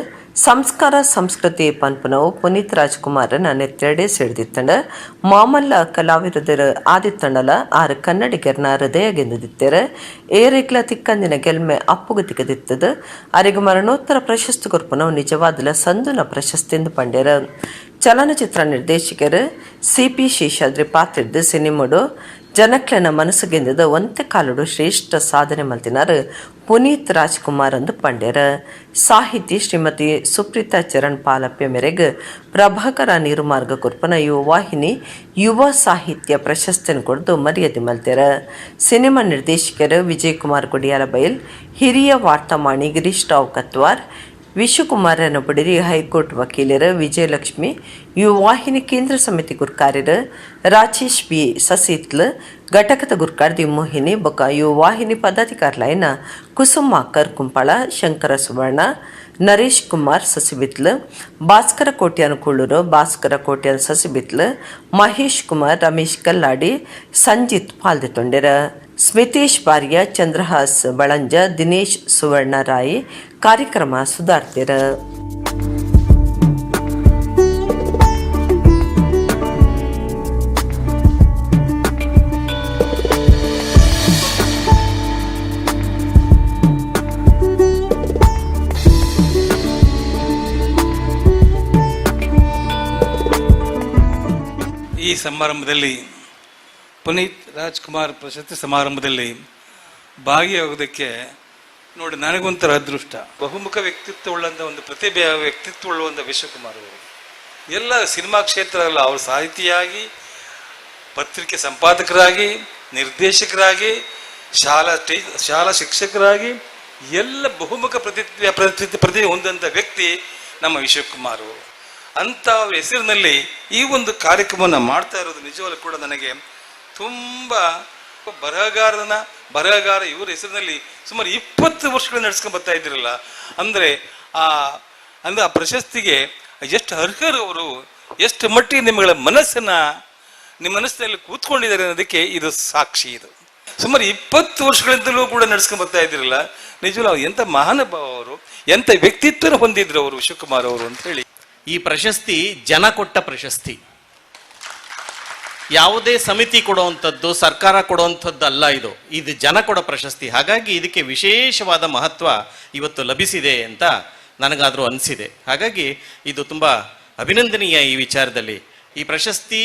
ಸಂಸ್ಕಾರ ಸಂಸ್ಕೃತಿ ಪನ್ಪುನವು ಪುನೀತ್ ರಾಜ್ಕುಮಾರನ ನೆತ್ತೆಡೆ ಸಿಡ್ದಿತ್ತಂಡ. ಮಾಮಲ್ಲ ಕಲಾವಿದರ ಆದಿತ್ತಂಡಲ ಆರು ಕನ್ನಡಿಗರ್ನ ಹೃದಯ ಗೆಂದುದಿತ್ತೆರ್. ಏರೆಗ್ಲ ತಿಕ್ಕಂದಿನ ಗೆಲ್ಮೆ ಅಪ್ಪುಗು ತಿಕ್ಕದಿತ್ತದ. ಅರೆಗ್ ಮರಣೋತ್ತರ ಪ್ರಶಸ್ತಿ ಕೊರ್ಪುನವು ನಿಜವಾದಲ ಸಂದುನ ಪ್ರಶಸ್ತಿ ಪಂಡ್ಯರ. ಚಲನಚಿತ್ರ ನಿರ್ದೇಶಕರು ಸಿ.ಪಿ. ಶೇಷಾದ್ರಿ ಪಾತಿಡ್ದು ಸಿನಿಮೊಡು ಜನಕ್ಲೆನ ಮನಸ್ಸು ಗೆಂದದ ಒಂತೆ ಕಾಲುಡು ಶ್ರೇಷ್ಠ ಸಾಧನೆ ಮಲ್ತಿನಾರ್ ಪುನೀತ್ ರಾಜ್ಕುಮಾರ್ ಅಂದು ಪಂಡ್ಯರ. ಸಾಹಿತಿ ಶ್ರೀಮತಿ ಸುಪ್ರೀತಾ ಚರಣ್ ಪಾಲಪ್ಯ ಮೇರೆಗ್ ಪ್ರಭಾಕರ ನೀರುಮಾರ್ಗ ಕೊರ್ಪನ ಯುವ ವಾಹಿನಿ ಯುವ ಸಾಹಿತ್ಯ ಪ್ರಶಸ್ತಿಯನ್ನು ಕೊಡ್ದು ಮರ್ಯಾದೆ ಮಲ್ತೆರ. ಸಿನಿಮಾ ನಿರ್ದೇಶಕರು ವಿಜಯಕುಮಾರ್ ಕೊಡಿಯಾಲಬೈಲ್, ಹಿರಿಯ ವಾರ್ತಾಮಾಣಿ ಗಿರೀಶ್ ರಾವ್ ಕತ್ವಾರ್, ವಿಶ್ವಕುಮಾರನ ಬಡಿರಿ ಹೈಕೋರ್ಟ್ ವಕೀಲರು ವಿಜಯಲಕ್ಷ್ಮಿ, ಯುವವಾಹಿನಿ ಕೇಂದ್ರ ಸಮಿತಿ ಗುರ್ಕಾರ್ಯರು ರಾಜೇಶ್ ಬಿ ಸಸಿತ್ಲ್, ಘಟಕದ ಗುರ್ಕಾರ್ದಿ ಮೋಹಿನಿ ಬೊಕ್ಕ ಯುವವಾಹಿನಿ ಪದಾಧಿಕಾರಿಲಾಯಿನ ಕುಸುಮ ಕರ್ಕುಂಪಳ, ಶಂಕರ ಸುವರ್ಣ, ನರೇಶ್ ಕುಮಾರ್ ಸಸಿಬಿತ್ಲ್, ಭಾಸ್ಕರ ಕೋಟ್ಯಾನ್ ಕುಳ್ಳೂರು, ಭಾಸ್ಕರ ಕೋಟ್ಯಾನ್ ಸಸಿಬಿತ್ಲ್, ಮಹೇಶ್ ಕುಮಾರ್, ರಮೇಶ್ ಕಲ್ಲಾಡಿ, ಸಂಜಿತ್ ಪಾಲ್ದೆತೊಂಡೆರ್. ಸ್ಮಿತೇಶ್ ಬಾರಿಯ, ಚಂದ್ರಹಾಸ್ ಬಳಂಜ, ದಿನೇಶ್ ಸುವರ್ಣ ರಾಯಿ ಕಾರ್ಯಕ್ರಮ ಸುಧಾರ್ತಿರ. ಈ ಸಮಾರಂಭದಲ್ಲಿ ಪುನೀತ್ ರಾಜ್ಕುಮಾರ್ ಪ್ರಶಸ್ತಿ ಸಮಾರಂಭದಲ್ಲಿ ಭಾಗಿಯಾಗೋದಕ್ಕೆ ನೋಡಿ ನನಗೊಂಥರ ಅದೃಷ್ಟ. ಬಹುಮುಖ ವ್ಯಕ್ತಿತ್ವವುಳ್ಳಂಥ ಒಂದು ಪ್ರತಿಭೆಯ ವ್ಯಕ್ತಿತ್ವವುಳ್ಳುವಂಥ ವಿಶ್ವಕುಮಾರ್ ಅವರು ಎಲ್ಲ ಸಿನಿಮಾ ಕ್ಷೇತ್ರ ಅಲ್ಲ, ಅವರು ಸಾಹಿತಿಯಾಗಿ, ಪತ್ರಿಕೆ ಸಂಪಾದಕರಾಗಿ, ನಿರ್ದೇಶಕರಾಗಿ, ಶಾಲಾ ಶಿಕ್ಷಕರಾಗಿ ಎಲ್ಲ ಬಹುಮುಖ ಪ್ರತಿ ಹೊಂದಂಥ ವ್ಯಕ್ತಿ ನಮ್ಮ ವಿಶ್ವಕುಮಾರ್ ಅವರು. ಅಂಥ ಹೆಸರಿನಲ್ಲಿ ಈ ಒಂದು ಕಾರ್ಯಕ್ರಮವನ್ನು ಮಾಡ್ತಾ ಇರೋದು ನಿಜವಾಗ್ಲೂ ಕೂಡ ನನಗೆ ತುಂಬ ಬರಹಗಾರ ಇವರ ಹೆಸರಿನಲ್ಲಿ ಸುಮಾರು 20 ವರ್ಷಗಳು ನಡೆಸ್ಕೊಂಡು ಬರ್ತಾ ಇದ್ದಿರಲ್ಲ. ಅಂದರೆ ಆ ಪ್ರಶಸ್ತಿಗೆ ಎಷ್ಟು ಅರ್ಹರು ಅವರು, ಎಷ್ಟು ಮಟ್ಟಿಗೆ ನಿಮ್ಮಗಳ ನಿಮ್ಮ ಮನಸ್ಸಿನಲ್ಲಿ ಕೂತ್ಕೊಂಡಿದ್ದಾರೆ ಅನ್ನೋದಕ್ಕೆ ಇದು ಸಾಕ್ಷಿ. ಇದು ಸುಮಾರು 20 ವರ್ಷಗಳಿಂದಲೂ ಕೂಡ ನಡೆಸ್ಕೊಂಡು ಬರ್ತಾ ಇದ್ದಿರಲ್ಲ. ನಿಜವೂ ಎಂಥ ಮಹಾನುಭಾವ ಅವರು, ಎಂಥ ವ್ಯಕ್ತಿತ್ವ ಹೊಂದಿದ್ರು ಅವರು ವಿಶ್ವಕುಮಾರ್ ಅವರು ಅಂತ ಹೇಳಿ. ಈ ಪ್ರಶಸ್ತಿ ಜನ ಕೊಟ್ಟ ಪ್ರಶಸ್ತಿ, ಯಾವುದೇ ಸಮಿತಿ ಕೊಡುವಂಥದ್ದು, ಸರ್ಕಾರ ಕೊಡುವಂಥದ್ದು ಅಲ್ಲ. ಇದು ಇದು ಜನ ಕೊಡೋ ಪ್ರಶಸ್ತಿ. ಹಾಗಾಗಿ ಇದಕ್ಕೆ ವಿಶೇಷವಾದ ಮಹತ್ವ ಇವತ್ತು ಲಭಿಸಿದೆ ಅಂತ ನನಗಾದರೂ ಅನಿಸಿದೆ. ಹಾಗಾಗಿ ಇದು ತುಂಬ ಅಭಿನಂದನೀಯ ಈ ವಿಚಾರದಲ್ಲಿ. ಈ ಪ್ರಶಸ್ತಿ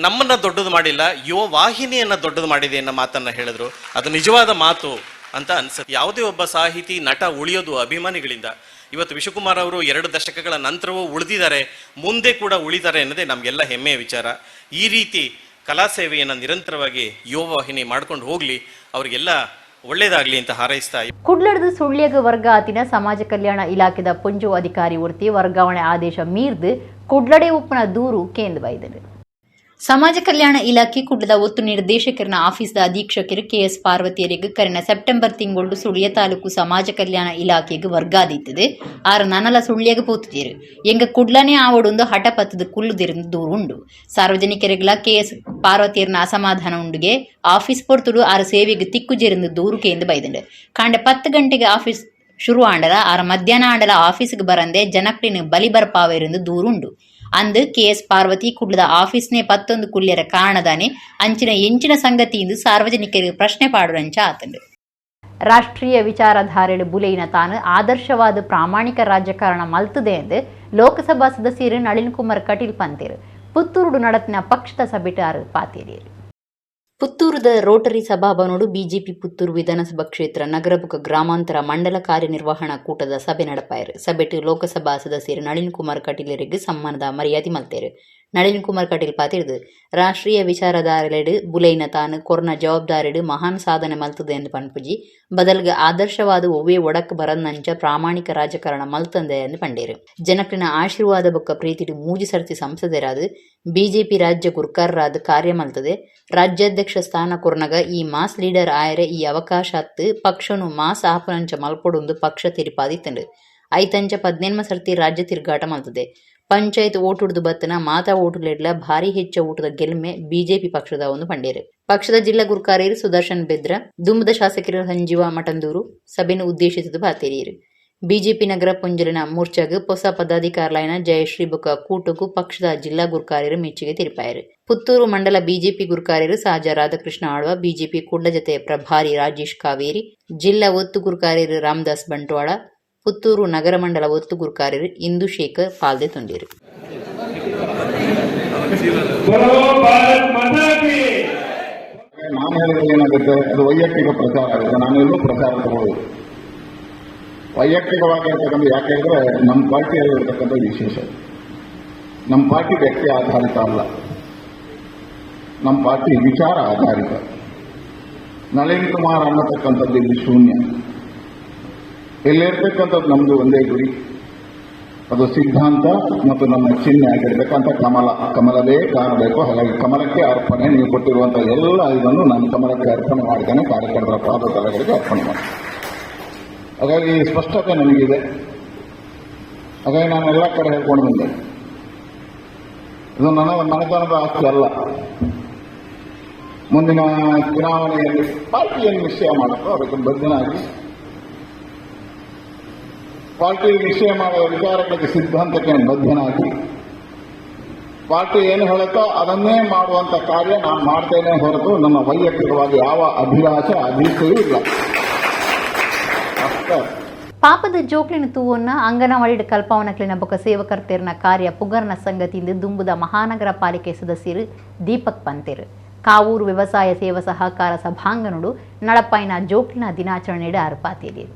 ನಮ್ಮನ್ನು ದೊಡ್ಡದು ಮಾಡಿಲ್ಲ, ಯುವ ವಾಹಿನಿಯನ್ನು ದೊಡ್ಡದು ಮಾಡಿದೆ ಅನ್ನೋ ಮಾತನ್ನು ಹೇಳಿದ್ರು. ಅದು ನಿಜವಾದ ಮಾತು ಅಂತ ಅನ್ಸುತ್ತೆ. ಯಾವುದೇ ಒಬ್ಬ ಸಾಹಿತಿ, ನಟ ಉಳಿಯೋದು ಅಭಿಮಾನಿಗಳಿಂದ. ಇವತ್ತು ವಿಶ್ವಕುಮಾರ್ ಅವರು 2 ದಶಕಗಳ ನಂತರವೂ ಉಳಿದಿದ್ದಾರೆ, ಮುಂದೆ ಕೂಡ ಉಳಿತಾರೆ ಅನ್ನೋದೇ ನಮಗೆಲ್ಲ ಹೆಮ್ಮೆಯ ವಿಚಾರ. ಈ ರೀತಿ ಕಲಾ ಸೇವೆಯನ್ನು ನಿರಂತರವಾಗಿ ಯುವ ವಾಹಿನಿ ಮಾಡ್ಕೊಂಡು ಹೋಗಲಿ, ಅವರಿಗೆಲ್ಲ ಒಳ್ಳೇದಾಗಲಿ ಅಂತ ಹಾರೈಸ್ತಾ. ಕುಡ್ಲಡ್ದು ಸುಳ್ಯಗ ವರ್ಗಾತಿನ ಸಮಾಜ ಕಲ್ಯಾಣ ಇಲಾಖೆದ ಪೊಂಜು ಅಧಿಕಾರಿ ಒರ್ತಿ ವರ್ಗಾವಣೆ ಆದೇಶ ಮೀರ್ದು ಕುಡ್ಲಡೆ ಉಪ್ಪನ ದೂರು ಕೇಂದ್ರ ಬೈದರು. ಸಮಾಜ ಕಲ್ಯಾಣ ಇಲಾಖೆ ಕುಡ್ಲದ ಒತ್ತು ನಿರ್ದೇಶಕರನ ಆಫೀಸ್ದ ಅಧೀಕ್ಷಕರು ಕೆಎಸ್ ಪಾರ್ವತಿಯರಿಗೆ ಕರಿನ ಸೆಪ್ಟೆಂಬರ್ ತಿಂಗಳು ಸುಳ್ಯ ತಾಲೂಕು ಸಮಾಜ ಕಲ್ಯಾಣ ಇಲಾಖೆಗೆ ವರ್ಗಾದಿತ್ತದೆ. ಆರು ನನಲ ಸುಳ್ಯಗೆ ಪೋತುಜೇರು ಎಂಗ ಕುಡ್ಲನೇ ಆವಡೊಂದು ಹಠಪತ್ತದ ಕುಲ್ಲುದಿರಂದು ದೂರು ಉಂಡು. ಸಾರ್ವಜನಿಕರಿಗೆಲ್ಲ ಕೆಎಸ್ ಪಾರ್ವತಿಯರ್ನ ಅಸಮಾಧಾನ ಉಂಡುಗೆ ಆಫೀಸ್ ಪೊರ್ತುಡು ಆರು ಸೇವೆಗೆ ತಿಕ್ಕುಜೇರಿಂದ ದೂರು ಕೇಂದು ಬೈದಂಡು. ಕಾಂಡೆ 10 ಗಂಟೆಗೆ ಆಫೀಸ್ ಶುರು ಆಂಡಲ ಆರ ಮಧ್ಯಾಹ್ನ ಆಂಡಲ ಆಫೀಸ್ಗೆ ಬರಂದೆ ಜನಕ್ಲಿನ ಬಲಿ ಬರ್ಪಾವೆರೆಂದು ದೂರುಂಡು. ಅಂದು ಕೆಎಸ್ ಪಾರ್ವತಿ ಕುಡ್ಲದ ಆಫೀಸ್ನೇ ಪತ್ತೊಂದು ಕುಲ್ಯರ ಕಾರಣದಾನೆ ಅಂಚಿನ ಎಂಚಿನ ಸಂಗತಿ ಎಂದು ಸಾರ್ವಜನಿಕರಿಗೆ ಪ್ರಶ್ನೆ ಪಾಡುವಂಚ ಆತಂಡು. ರಾಷ್ಟ್ರೀಯ ವಿಚಾರಧಾರೆಡು ಬುಲೆಯಿನ ತಾನು ಆದರ್ಶವಾದ ಪ್ರಾಮಾಣಿಕ ರಾಜಕಾರಣ ಮಲ್ತದೆ ಎಂದು ಲೋಕಸಭಾ ಸದಸ್ಯರು ನಳಿನ್ ಕುಮಾರ್ ಕಟೀಲ್ ಪಂತೇರು. ಪುತ್ತೂರುಡು ನಡತಿನ ಪಕ್ಷದ ಸಭೆಟಾರು ಪಾತೇರಿಯರು. ಪುತ್ತೂರುದ ರೋಟರಿ ಸಭಾಭವನೋಡು ಬಿಜೆಪಿ ಪುತ್ತೂರು ವಿಧಾನಸಭಾ ಕ್ಷೇತ್ರ ನಗರಬುಕ ಗ್ರಾಮಾಂತರ ಮಂಡಲ ಕಾರ್ಯನಿರ್ವಹಣಾ ಕೂಟದ ಸಭೆ ನಡಪಾಯರು. ಸಭೆಟು ಲೋಕಸಭಾ ಸದಸ್ಯರು ನಳಿನ್ ಕುಮಾರ್ ಕಟೀಲರಿಗೆ ಸಮ್ಮಾನದ ಮರ್ಯಾದೆ ಮಲ್ತೇರು. ನಳಿನ್ ಕುಮಾರ್ ಕಟೀಲ್ ಪಾತಿರ್ದು ರಾಷ್ಟ್ರೀಯ ವಿಚಾರಧಾರೆಲೆಡು ಬುಲೈನ ತಾನು ಕೊರ್ನ ಜವಾಬ್ದಾರಿಡು ಮಹಾನ್ ಸಾಧನೆ ಮಲ್ತದೆ ಎಂದು ಪನ್ಪುಜಿ ಬದಲ್ಗೆ ಆದರ್ಶವಾದ ಒವ್ವೇ ಒಡಕ್ ಬರನ್ನಂಚ ಪ್ರಾಮಾಣಿಕ ರಾಜಕಾರಣ ಮಲ್ತಂದೆ ಎಂದು ಪಂಡೇರು. ಜನಕ್ಲಿನ ಆಶೀರ್ವಾದ ಬೊಕ್ಕ ಪ್ರೀತಿಡು ಮೂಜಿ ಸರ್ತಿ ಸಂಸದರಾದ ಬಿಜೆಪಿ ರಾಜ್ಯ ಗುರ್ಕಾರರಾದ ಕಾರ್ಯ ಮಲ್ತದೆ. ರಾಜ್ಯಾಧ್ಯಕ್ಷ ಸ್ಥಾನ ಕೊರ್ನಗ ಈ ಮಾಸ್ ಲೀಡರ್ ಆಯರೆ ಈ ಅವಕಾಶ ಅತ್ತು ಪಕ್ಷನು ಮಾಸ್ ಆಪನಂಚ ಮಲ್ಪೊಡೊಂದು ಪಕ್ಷ ತಿರಿಪಾದಿತ್ತಂಡು. ಐತಂಚ 18 ಸರ್ತಿ ರಾಜ್ಯ ತಿರುಗಾಟ ಮಲ್ತದೆ. ಪಂಚಾಯತ್ ಓಟುಡ್ದು ಬತ್ತನ ಮಾತಾ ಓಟುಲೆಡ್ಲ ಭಾರಿ ಹೆಚ್ಚ ಓಟುದ ಗೆಲ್ಮೆ ಬಿಜೆಪಿ ಪಕ್ಷದ ಒಂದು ಪಂಡೇರು. ಪಕ್ಷದ ಜಿಲ್ಲಾ ಗುರ್ಕಾರ್ಯರು ಸುದರ್ಶನ್ ಬೆದ್ರ, ದುಂಬದ ಶಾಸಕರು ಸಂಜೀವ ಮಠಂದೂರು ಸಭೆಯನ್ನು ಉದ್ದೇಶಿಸಿದ ಪಾತೆರಿಯರು. ಬಿಜೆಪಿ ನಗರ ಪೊಂಜಲಿನ ಮೋರ್ಚಾಗ್ ಹೊಸ ಪದಾಧಿಕಾರಿಲಾಯಿನ ಜಯಶ್ರೀ ಬೊಕ್ಕ ಕೂಟಗು ಪಕ್ಷದ ಜಿಲ್ಲಾ ಗುರ್ಕಾರ್ಯರು ಮೆಚ್ಚುಗೆ ತೆರಿಪಾಯರು. ಪುತ್ತೂರು ಮಂಡಲ ಬಿಜೆಪಿ ಗುರ್ಕಾರ್ಯರು ಸಾಜ ರಾಧಾಕೃಷ್ಣ ಆಳ್ವ, ಬಿಜೆಪಿ ಕುಡ್ಲ ಜತೆ ಪ್ರಭಾರಿ ರಾಜೇಶ್ ಕಾವೇರಿ, ಜಿಲ್ಲಾ ಒತ್ತು ಗುರ್ಕಾರ್ಯರು ರಾಮದಾಸ್ ಬಂಟ್ವಾಳ, ಪುತ್ತೂರು ನಗರ ಮಂಡಲ ಒತ್ತು ಗುರ್ಕಾರ್ಯರು ಇಂದು ಶೇಖರ್ ಪಾಲ್ದೆ ತೊಂಡೇರು. ನಾನು ಹೇಳಿದ್ರೆ ಏನಾಗುತ್ತೆ, ಅದು ವೈಯಕ್ತಿಕ ಪ್ರಚಾರ ಆಗುತ್ತೆ. ನಾನು ಎಲ್ಲೂ ಪ್ರಚಾರ ತಗೊಳ್ಳೋದು ವೈಯಕ್ತಿಕವಾಗಿರ್ತಕ್ಕಂಥ, ಯಾಕೆ ಹೇಳಿದ್ರೆ ನಮ್ಮ ಪಾರ್ಟಿಯಲ್ಲಿ ಇರತಕ್ಕಂಥ ವಿಶೇಷ, ನಮ್ಮ ಪಾರ್ಟಿ ವ್ಯಕ್ತಿ ಆಧಾರಿತ ಅಲ್ಲ, ನಮ್ಮ ಪಾರ್ಟಿ ವಿಚಾರ ಆಧಾರಿತ. ನಳಿನ್ ಕುಮಾರ್ ಅನ್ನತಕ್ಕಂಥದ್ದು ಇಲ್ಲಿ ಶೂನ್ಯ. ಇಲ್ಲಿರ್ತಕ್ಕಂಥದ್ದು ನಮ್ಮದು ಒಂದೇ ಗುರಿ, ಅದು ಸಿದ್ಧಾಂತ ಮತ್ತು ನಮ್ಮ ಚಿಹ್ನೆ ಆಗಿರ್ತಕ್ಕಂಥ ಕಮಲ, ಕಮಲವೇ ಕಾಣಬೇಕು. ಹಾಗಾಗಿ ಕಮಲಕ್ಕೆ ಅರ್ಪಣೆ, ನೀವು ಕೊಟ್ಟಿರುವಂಥ ಎಲ್ಲ ಇದನ್ನು ನಾನು ಕಮಲಕ್ಕೆ ಅರ್ಪಣೆ ಮಾಡ್ತೇನೆ, ಕಾರ್ಯಕರ್ತರ ಪಾದ ತಲೆಗಳಿಗೆ ಅರ್ಪಣೆ ಮಾಡ್ತೇನೆ. ಹಾಗಾಗಿ ಸ್ಪಷ್ಟತೆ ನನಗಿದೆ. ಹಾಗಾಗಿ ನಾನು ಎಲ್ಲ ಕಡೆ ಹೇಳ್ಕೊಂಡು ಬಂದೆ, ಇದು ನನ್ನ ಮನೆತನದ ಆಸ್ತಿ ಅಲ್ಲ. ಮುಂದಿನ ಚುನಾವಣೆಯಲ್ಲಿ ಪಾರ್ಟಿಯನ್ನು ನಿಶ್ಚಯ ಮಾಡುತ್ತೋ ಅದಕ್ಕೆ ಬದ್ಧನಾಗಿ ಪಾರ್ಟಿ ನಿಶ್ಚಯ ಮಾಡುವ ವಿಚಾರಗಳಿಗೆ ಸಿದ್ಧಾಂತಕ್ಕೆ ಬದ್ಧನಾಗಿ ಪಾರ್ಟಿ ಏನು ಹೇಳುತ್ತೋ ಅದನ್ನೇ ಮಾಡುವಂತ ಕಾರ್ಯ ನಾನು ಮಾಡ್ತೇನೆ ಹೊರತು ನನ್ನ ವೈಯಕ್ತಿಕವಾಗಿ ಯಾವ ಅಭಿಲಾಷೆ ಅಭೀಷ್ಟವೂ ಇಲ್ಲ. ಅಷ್ಟೇ. ಪಾಪದ ಜೋಕ್ಲಿನ ತೂವನ್ನ ಅಂಗನವಾಡಿ ಕಲ್ಪಾವನಕ್ಲಿನ ಬೊಕ ಸೇವಕರ್ತೇರ್ನ ಕಾರ್ಯ ಪುಗರ್ನ ಸಂಗತಿಯಿಂದ ದುಂಬುದ ಮಹಾನಗರ ಪಾಲಿಕೆ ಸದಸ್ಯರು ದೀಪಕ್ ಪಂತೇರು. ಕಾವೂರು ವ್ಯವಸಾಯ ಸೇವಾ ಸಹಕಾರ ಸಭಾಂಗಣಡು ನಳಪಾಯಿನ ಜೋಕ್ಲಿನ ದಿನಾಚರಣೆ ಅರ್ಪಾತೇರಿಯರು.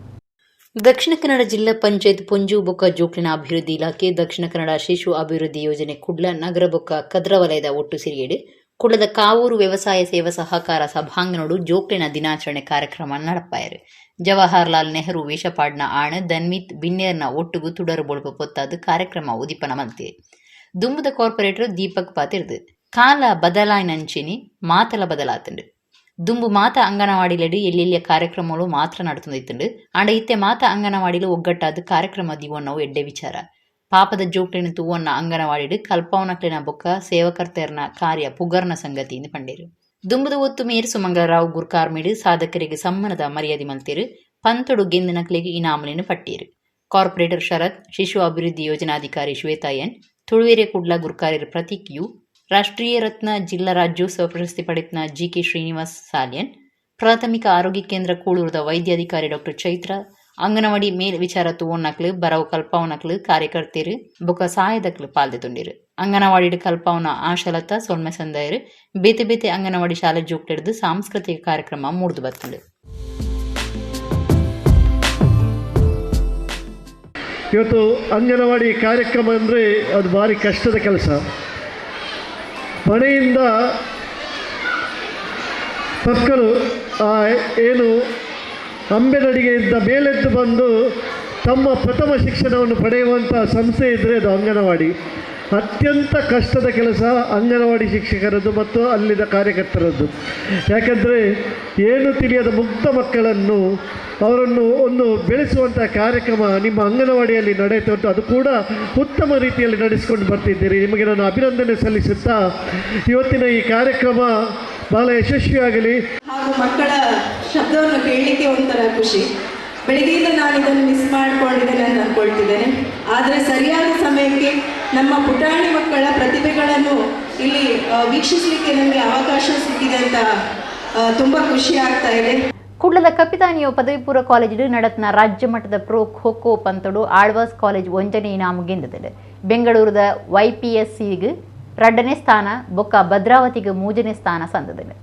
ದಕ್ಷಿಣ ಕನ್ನಡ ಜಿಲ್ಲಾ ಪಂಚಾಯತ್ ಪೊಂಜು ಬೊಕ್ಕ ಜೋಕ್ಲಿನ ಅಭಿವೃದ್ಧಿ ಇಲಾಖೆ ದಕ್ಷಿಣ ಕನ್ನಡ ಶಿಶು ಅಭಿವೃದ್ಧಿ ಯೋಜನೆ ಕುಡ್ಲ ನಗರ ಬೊಕ್ಕ ಕದ್ರ ವಲಯದ ಒಟ್ಟು ಸಿರಿಯೇಡು ಕುಡ್ಲದ ಕಾವೂರು ವ್ಯವಸಾಯ ಸೇವಾ ಸಹಕಾರ ಸಭಾಂಗಣಡು ಜೋಕ್ಲಿನ ದಿನಾಚರಣೆ ಕಾರ್ಯಕ್ರಮ ನಡಪಾಯರು. ಜವಾಹರ್ಲಾಲ್ ನೆಹರು ವೇಷಪಾಡ್ನ ಆಣ ದನ್ಮಿತ್ ಬಿನ್ನೇರ್ನ ಒಟ್ಟುಗು ತುಡರು ಬೊಳುಪು ಪೊತ್ತಾದ ಕಾರ್ಯಕ್ರಮ ಉದಿಪನ ಮಲ್ತೆ. ದುಂಬುದ ಕಾರ್ಪೊರೇಟರ್ ದೀಪಕ್ ಪಾತೆರ್ದ್ ಕಾಲ ಬದಲಾಯಿನಂಚಿನಿ ಮಾತಲ ಬದಲಾತುಂಡು. ದುಂಬು ಮಾತ ಅಂಗನವಾಡಿಲೆಡ್ ಎಲ್ಲೆಲ್ಯ ಕಾರ್ಯಕ್ರಮಲು ಮಾತ್ರ ನಡತೊಂದಿತ್ತುಂಡು. ಆಂಡ ಇತ್ತೆ ಮಾತ ಅಂಗನವಾಡಿಲು ಒಗ್ಗಟ್ಟಾದ್ ಕಾರ್ಯಕ್ರಮ ದೀವೊನ್ನವು ಎಡ್ಡೆ ವಿಚಾರ. ಪಾಪದ ಜೋಕ್ಲೆನ್ ತೂವೊನ್ನ ಅಂಗನವಾಡಿಡ್ ಕಲ್ಪಾವುನಕ್ಲೆನ ಬೊಕ್ಕ ಸೇವಕರ್ತೆರ್ನ ಕಾರ್ಯ ಪುಗರ್ನ ಸಂಗತಿ ಇಂದ್ ಪಂಡೆರ್. ದುಂಬುದ ಒತ್ತು ಮೇಯರ್ ಸುಮಂಗಲರಾವ್ ಗುರ್ಕಾರ್ಮೆಡ್ ಸಾಧಕರೆಗ್ ಸಮ್ಮಾನದ ಮರ್ಯಾದೆ ಮಲ್ತೆರ್. ಪಂತೊಡು ಗೆಂದಿನಕ್ಲೆಗ್ ಇನಾಮುಲೆನ್ ಪಟ್ಟೆರ್. ಕಾರ್ಪೊರೇಟರ್ ಶರತ್, ಶಿಶು ಅಭಿವೃದ್ಧಿ ಯೋಜನಾಧಿಕಾರಿ ಶ್ವೇತಾ ಎನ್, ತುಳುವೆರೆ ಕುಡ್ಲ ಗುರ್ಕಾರೆರ್ ಪ್ರತೀಕ್ ಯು, ರಾಷ್ಟ್ರೀಯ ರತ್ನ ಜಿಲ್ಲಾ ರಾಜ್ಯೋತ್ಸವ ಪ್ರಶಸ್ತಿ ಪಡೆತ್ನ ಜಿಕೆ ಶ್ರೀನಿವಾಸ್ ಸಾಲ್ಯನ್, ಪ್ರಾಥಮಿಕ ಆರೋಗ್ಯ ಕೇಂದ್ರ ಕೂಳೂರುದ ವೈದ್ಯಾಧಿಕಾರಿ ಡಾ ಚೈತ್ರ, ಅಂಗನವಾಡಿ ಮೇಲ್ ವಿಚಾರ ತೂವೊನ್ನಕ್ಲು, ಬರವು ಕಲ್ಪಾವುನಕ್ಲು, ಕಾರ್ಯಕರ್ತೆರ್ ಬೊಕ್ಕ ಸಹಾಯದಕ್ಲು ಪಾಲ್ದೆತೊಂಡೆರ್. ಅಂಗನವಾಡಿಡ್ ಕಲ್ಪಾವುನ ಆಶಾಲತಾ ಸೊಲ್ಮೆ ಸಂದಾಯೆರ್. ಬೇತೆ ಬೇತೆ ಅಂಗನವಾಡಿ ಶಾಲೆ ಜೋಕ್ಲೆಡ್ದ್ ಸಾಂಸ್ಕೃತಿಕ ಕಾರ್ಯಕ್ರಮ ಮೂಡ್ದು ಬತ್ತ್ಂಡ್. ಇವತ್ತು ಅಂಗನವಾಡಿ ಕಾರ್ಯಕ್ರಮ ಅಂದರೆ ಅದು ಭಾರಿ ಕಷ್ಟದ ಕೆಲಸ. ಮನೆಯಿಂದ ಮಕ್ಕಳು ಏನು ಅಂಬೆನಡಿಗೆಯಿಂದ ಮೇಲೆದ್ದು ಬಂದು ತಮ್ಮ ಪ್ರಥಮ ಶಿಕ್ಷಣವನ್ನು ಪಡೆಯುವಂಥ ಸಂಸ್ಥೆ ಇದ್ದರೆ ಅದು ಅಂಗನವಾಡಿ. ಅತ್ಯಂತ ಕಷ್ಟದ ಕೆಲಸ ಅಂಗನವಾಡಿ ಶಿಕ್ಷಕರದ್ದು ಮತ್ತು ಅಲ್ಲಿನ ಕಾರ್ಯಕರ್ತರದ್ದು. ಯಾಕಂದರೆ ಏನು ತಿಳಿಯದ ಮುಗ್ಧ ಮಕ್ಕಳನ್ನು ಅವರನ್ನು ಒಂದು ಬೆಳೆಸುವಂಥ ಕಾರ್ಯಕ್ರಮ ನಿಮ್ಮ ಅಂಗನವಾಡಿಯಲ್ಲಿ ನಡೆಯುತ್ತಾ ಉಂಟು. ಅದು ಕೂಡ ಉತ್ತಮ ರೀತಿಯಲ್ಲಿ ನಡೆಸಿಕೊಂಡು ಬರ್ತಿದ್ದೀರಿ. ನಿಮಗೆ ನಾನು ಅಭಿನಂದನೆ ಸಲ್ಲಿಸುತ್ತಾ ಇವತ್ತಿನ ಈ ಕಾರ್ಯಕ್ರಮ ಭಾಳ ಯಶಸ್ವಿಯಾಗಲಿ. ಹಾಗೂ ಮಕ್ಕಳ ಶಬ್ದವನ್ನು ಕೇಳಲಿಕ್ಕೆ ಒಂಥರ ಖುಷಿ. ಬೆಳಿಗ್ಗೆಯಿಂದ ನಾನು ಇದನ್ನು ಮಿಸ್ ಮಾಡಿಕೊಂಡಿದ್ದೇನೆ ಅಂತ ಅಂದ್ಕೊಳ್ತಿದ್ದೇನೆ. ಆದರೆ ಸರಿಯಾದ ಸಮಯಕ್ಕೆ ನಮ್ಮ ಪುಟಾಣಿ ಮಕ್ಕಳ ಪ್ರತಿಭೆಗಳನ್ನು ಇಲ್ಲಿ ವೀಕ್ಷಿಸಲಿಕ್ಕೆ ನಮಗೆ ಅವಕಾಶ ಸಿಕ್ಕಿದೆ ಅಂತ ತುಂಬ ಖುಷಿ ಆಗ್ತಾ ಇದೆ. ಕುಡ್ಲದ ಕಪಿತಾನಿಯೋ ಪದವಿ ಪೂರ್ವ ಕಾಲೇಜಿಡು ನಡತ್ನ ರಾಜ್ಯ ಮಟ್ಟದ ಪ್ರೋ ಖೋ ಖೋ ಪಂತೊಡು ಆಳ್ವಾಸ್ ಕಾಲೇಜ್ ಒಂಜನೇ ಇನಾಮು ಗೆಂದದು. ಬೆಂಗಳೂರದ ವೈಪಿಎಸ್ಸಿಗೆ 2ನೇ ಸ್ಥಾನ ಬೊಕ್ಕ ಭದ್ರಾವತಿಗೆ 3ನೇ ಸ್ಥಾನ ಸಂದದು.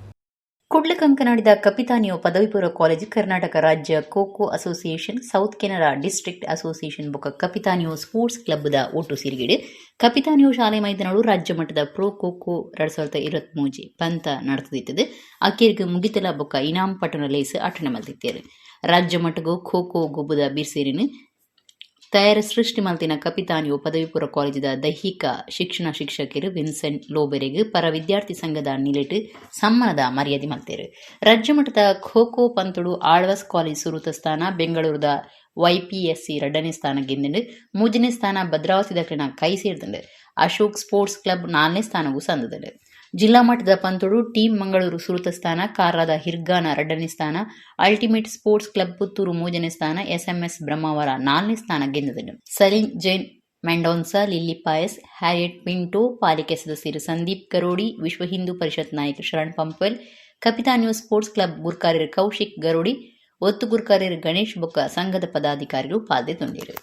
ಕುಡ್ಲ ಕಂಕನಾಡಿದ ಕಪಿತಾನಿಯೋ ಪದವಿ ಪೂರ್ವ ಕಾಲೇಜ್ ಕರ್ನಾಟಕ ರಾಜ್ಯ kho kho association, south Canara district association ಬೊಕ್ಕ ಕಪಿತಾನಿಯೋ ಸ್ಪೋರ್ಟ್ಸ್ ಕ್ಲಬ್ದ ಒಟ್ಟು ಸಿರಿಗಿಡು ಕಪಿತಾನಿಯೋ ಶಾಲೆ ಮೈದಾನಡು ರಾಜ್ಯ ಮಟ್ಟದ ಪ್ರೋ ಖೋ ಖೋ 2023 ಪಂತ ನಡೆದಿತ್ತದು. ಅಕೇರ್ಗ್ ಮುಗಿತಲ ಬೊಕ್ಕ ಇನಾಮ್ ಪಟ್ಟಣ ಲೇಸ್ ಅಟ್ಟಣೆ ಮಲ್ತಿತ್ತೇರು. ರಾಜ್ಯ ಮಟ್ಟಗೂ ಖೋ ಖೋ ಗೊಬ್ಬುದ ಬಿರ್ಸೇರಿನ ತಯಾರ ಸೃಷ್ಟಿ ಮಲ್ತಿನ ಕಪಿತಾನಿಯೋ ಪದವಿ ಪೂರ್ವ ಕಾಲೇಜಿದ ದೈಹಿಕ ಶಿಕ್ಷಣ ಶಿಕ್ಷಕರು ವಿನ್ಸೆಂಟ್ ಲೋಬೆರೆಗ್ ಪರ ವಿದ್ಯಾರ್ಥಿ ಸಂಘದ ನಿಲೆಟ್ ಸಮ್ಮಾನದ ಮರ್ಯಾದೆ ಮಲ್ತೇರು. ರಾಜ್ಯ ಮಟ್ಟದ ಖೋ ಖೋ ಪಂತೊಡು ಆಳ್ವಾಸ್ ಕಾಲೇಜ್ ಸುರುತ ಸ್ಥಾನ, ಬೆಂಗಳೂರದ ವೈಪಿಎಸ್ಸಿ 2ನೇ ಸ್ಥಾನ ಗೆಂದಿಂಡು. 3ನೇ ಸ್ಥಾನ ಭದ್ರಾವತಿ ದಕ್ಷಿಣ ಕೈ ಸೇರ್ದಂಡು. ಅಶೋಕ್ ಸ್ಪೋರ್ಟ್ಸ್ ಕ್ಲಬ್ 4ನೇ ಸ್ಥಾನಗೂ ಸಂದದಂಡು. ಜಿಲ್ಲಾ ಮಟ್ಟದ ಪಂತೊಡು ಟೀಮ್ ಮಂಗಳೂರು ಸುರುತ ಸ್ಥಾನ, ಕಾರ್ಲಾದ ಹಿರ್ಗಾನ 2ನೇ ಸ್ಥಾನ, ultimate sports club Puttur 3ನೇ ಸ್ಥಾನ, ಎಸ್ಎಂಎಸ್ ಬ್ರಹ್ಮಾವರ 4ನೇ ಸ್ಥಾನ ಗೆಂದದನು. Salim Jain Mendonca, Lily Pais, Harriet Pinto, ಪಾಲಿಕೆ ಸದಸ್ಯರು ಸಂದೀಪ್ ಗರೋಡಿ, ವಿಶ್ವ ಹಿಂದೂ ಪರಿಷತ್ ನಾಯಕ ಶರಣ್ ಪಂಪ್ವೆಲ್, ಕಪಿತಾನಿಯೋ ಸ್ಪೋರ್ಟ್ಸ್ ಕ್ಲಬ್ ಗುರ್ಕಾರ್ಯರು ಕೌಶಿಕ್ ಗರೋಡಿ, ಒತ್ತು ಗುರ್ಕಾರ್ಯರು ಗಣೇಶ್ ಬೊಕ್ಕ ಸಂಘದ ಪದಾಧಿಕಾರಿಗಳು ಪಾಲ್ದೆತೊಂಡಿರು.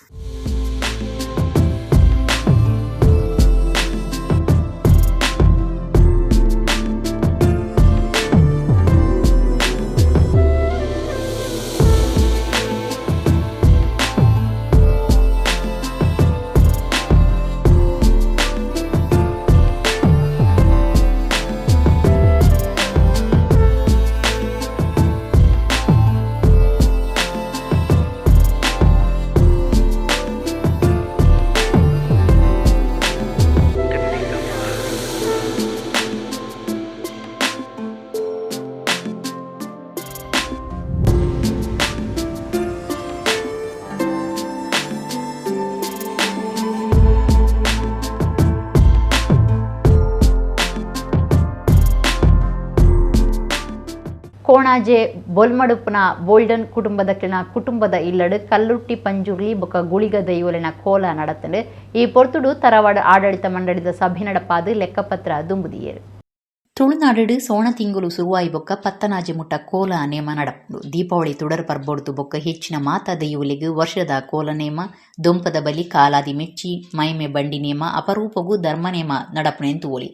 ಕೋಣಾಜೆ ಬೊಲ್ಮಡುಪುನ ಬೋಲ್ಡನ್ ಕುಟುಂಬದಕ್ಲಿನ ಕುಟುಂಬದ ಇಲ್ಲಡು ಕಲ್ಲುಟ್ಟಿ ಪಂಜುರ್ಲಿ ಬೊಕ ಗುಳಿಗ ದೈವೊಲೆನ ಕೋಲ ನಡತ್ಂಡ್. ಈ ಪೊರ್ತುಡು ತರವಾಡ ಆಡಳಿತ ಮಂಡಳಿದ ಸಭೆ ನಡಪಾದ್ ಲೆಕ್ಕಪತ್ರ ದುಂಬುದಿಯೆರ್. ತುಳುನಾಡು ಸೋಣ ತಿಂಗಳು ಸುರುವಾಯಿ ಬೊಕ್ಕ ಪತ್ತನಾಜೆ ಮುಟ್ಟ ಕೋಲ ನೇಮ ನಡಪುಂಡು. ದೀಪಾವಳಿ ತುಡರ್ ಪರ್ಬೊಡ್ದು ಬೊಕ್ಕ ಹೆಚ್ಚಿನ ಮಾತ ದೈವೊಲೆಗ್ ವರ್ಷದ ಕೋಲ ನೇಮ, ದೊಂಪದ ಬಲಿ, ಕಾಲಾದಿ ಮೆಚ್ಚಿ, ಮೈಮೆ ಬಂಡಿ ನೇಮ, ಅಪರೂಪೊಗು ಧರ್ಮ ನೇಮ ನಡಪುನೆನ್ ತೂವೊಲಿ.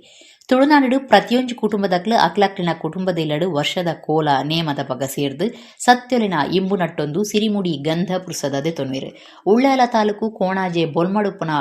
ತುಳುನಾಡು ಪ್ರತಿಯೊಂಜಿ ಕುಟುಂಬದಕ್ಲು ಅಕ್ಲಕ್ಲಿನ ಕುಟುಂಬದ ಇಲ್ಲಡು ವರ್ಷದ ಕೋಲ ನೇಮದ ಪಗ ಸೇರ್ದು ಸತ್ಯೊಲಿನ ಇಂಬು ನಟ್ಟೊಂದು ಸಿರಿಮುಡಿ ಗಂಧ ಪುರ್ಸದ ದೆತೊನ್ವೆರ್. ಉಳ್ಳಾಲ ತಾಲೂಕು ಕೋಣಾಜೆ ಬೊಲ್ಮಡುಪುನ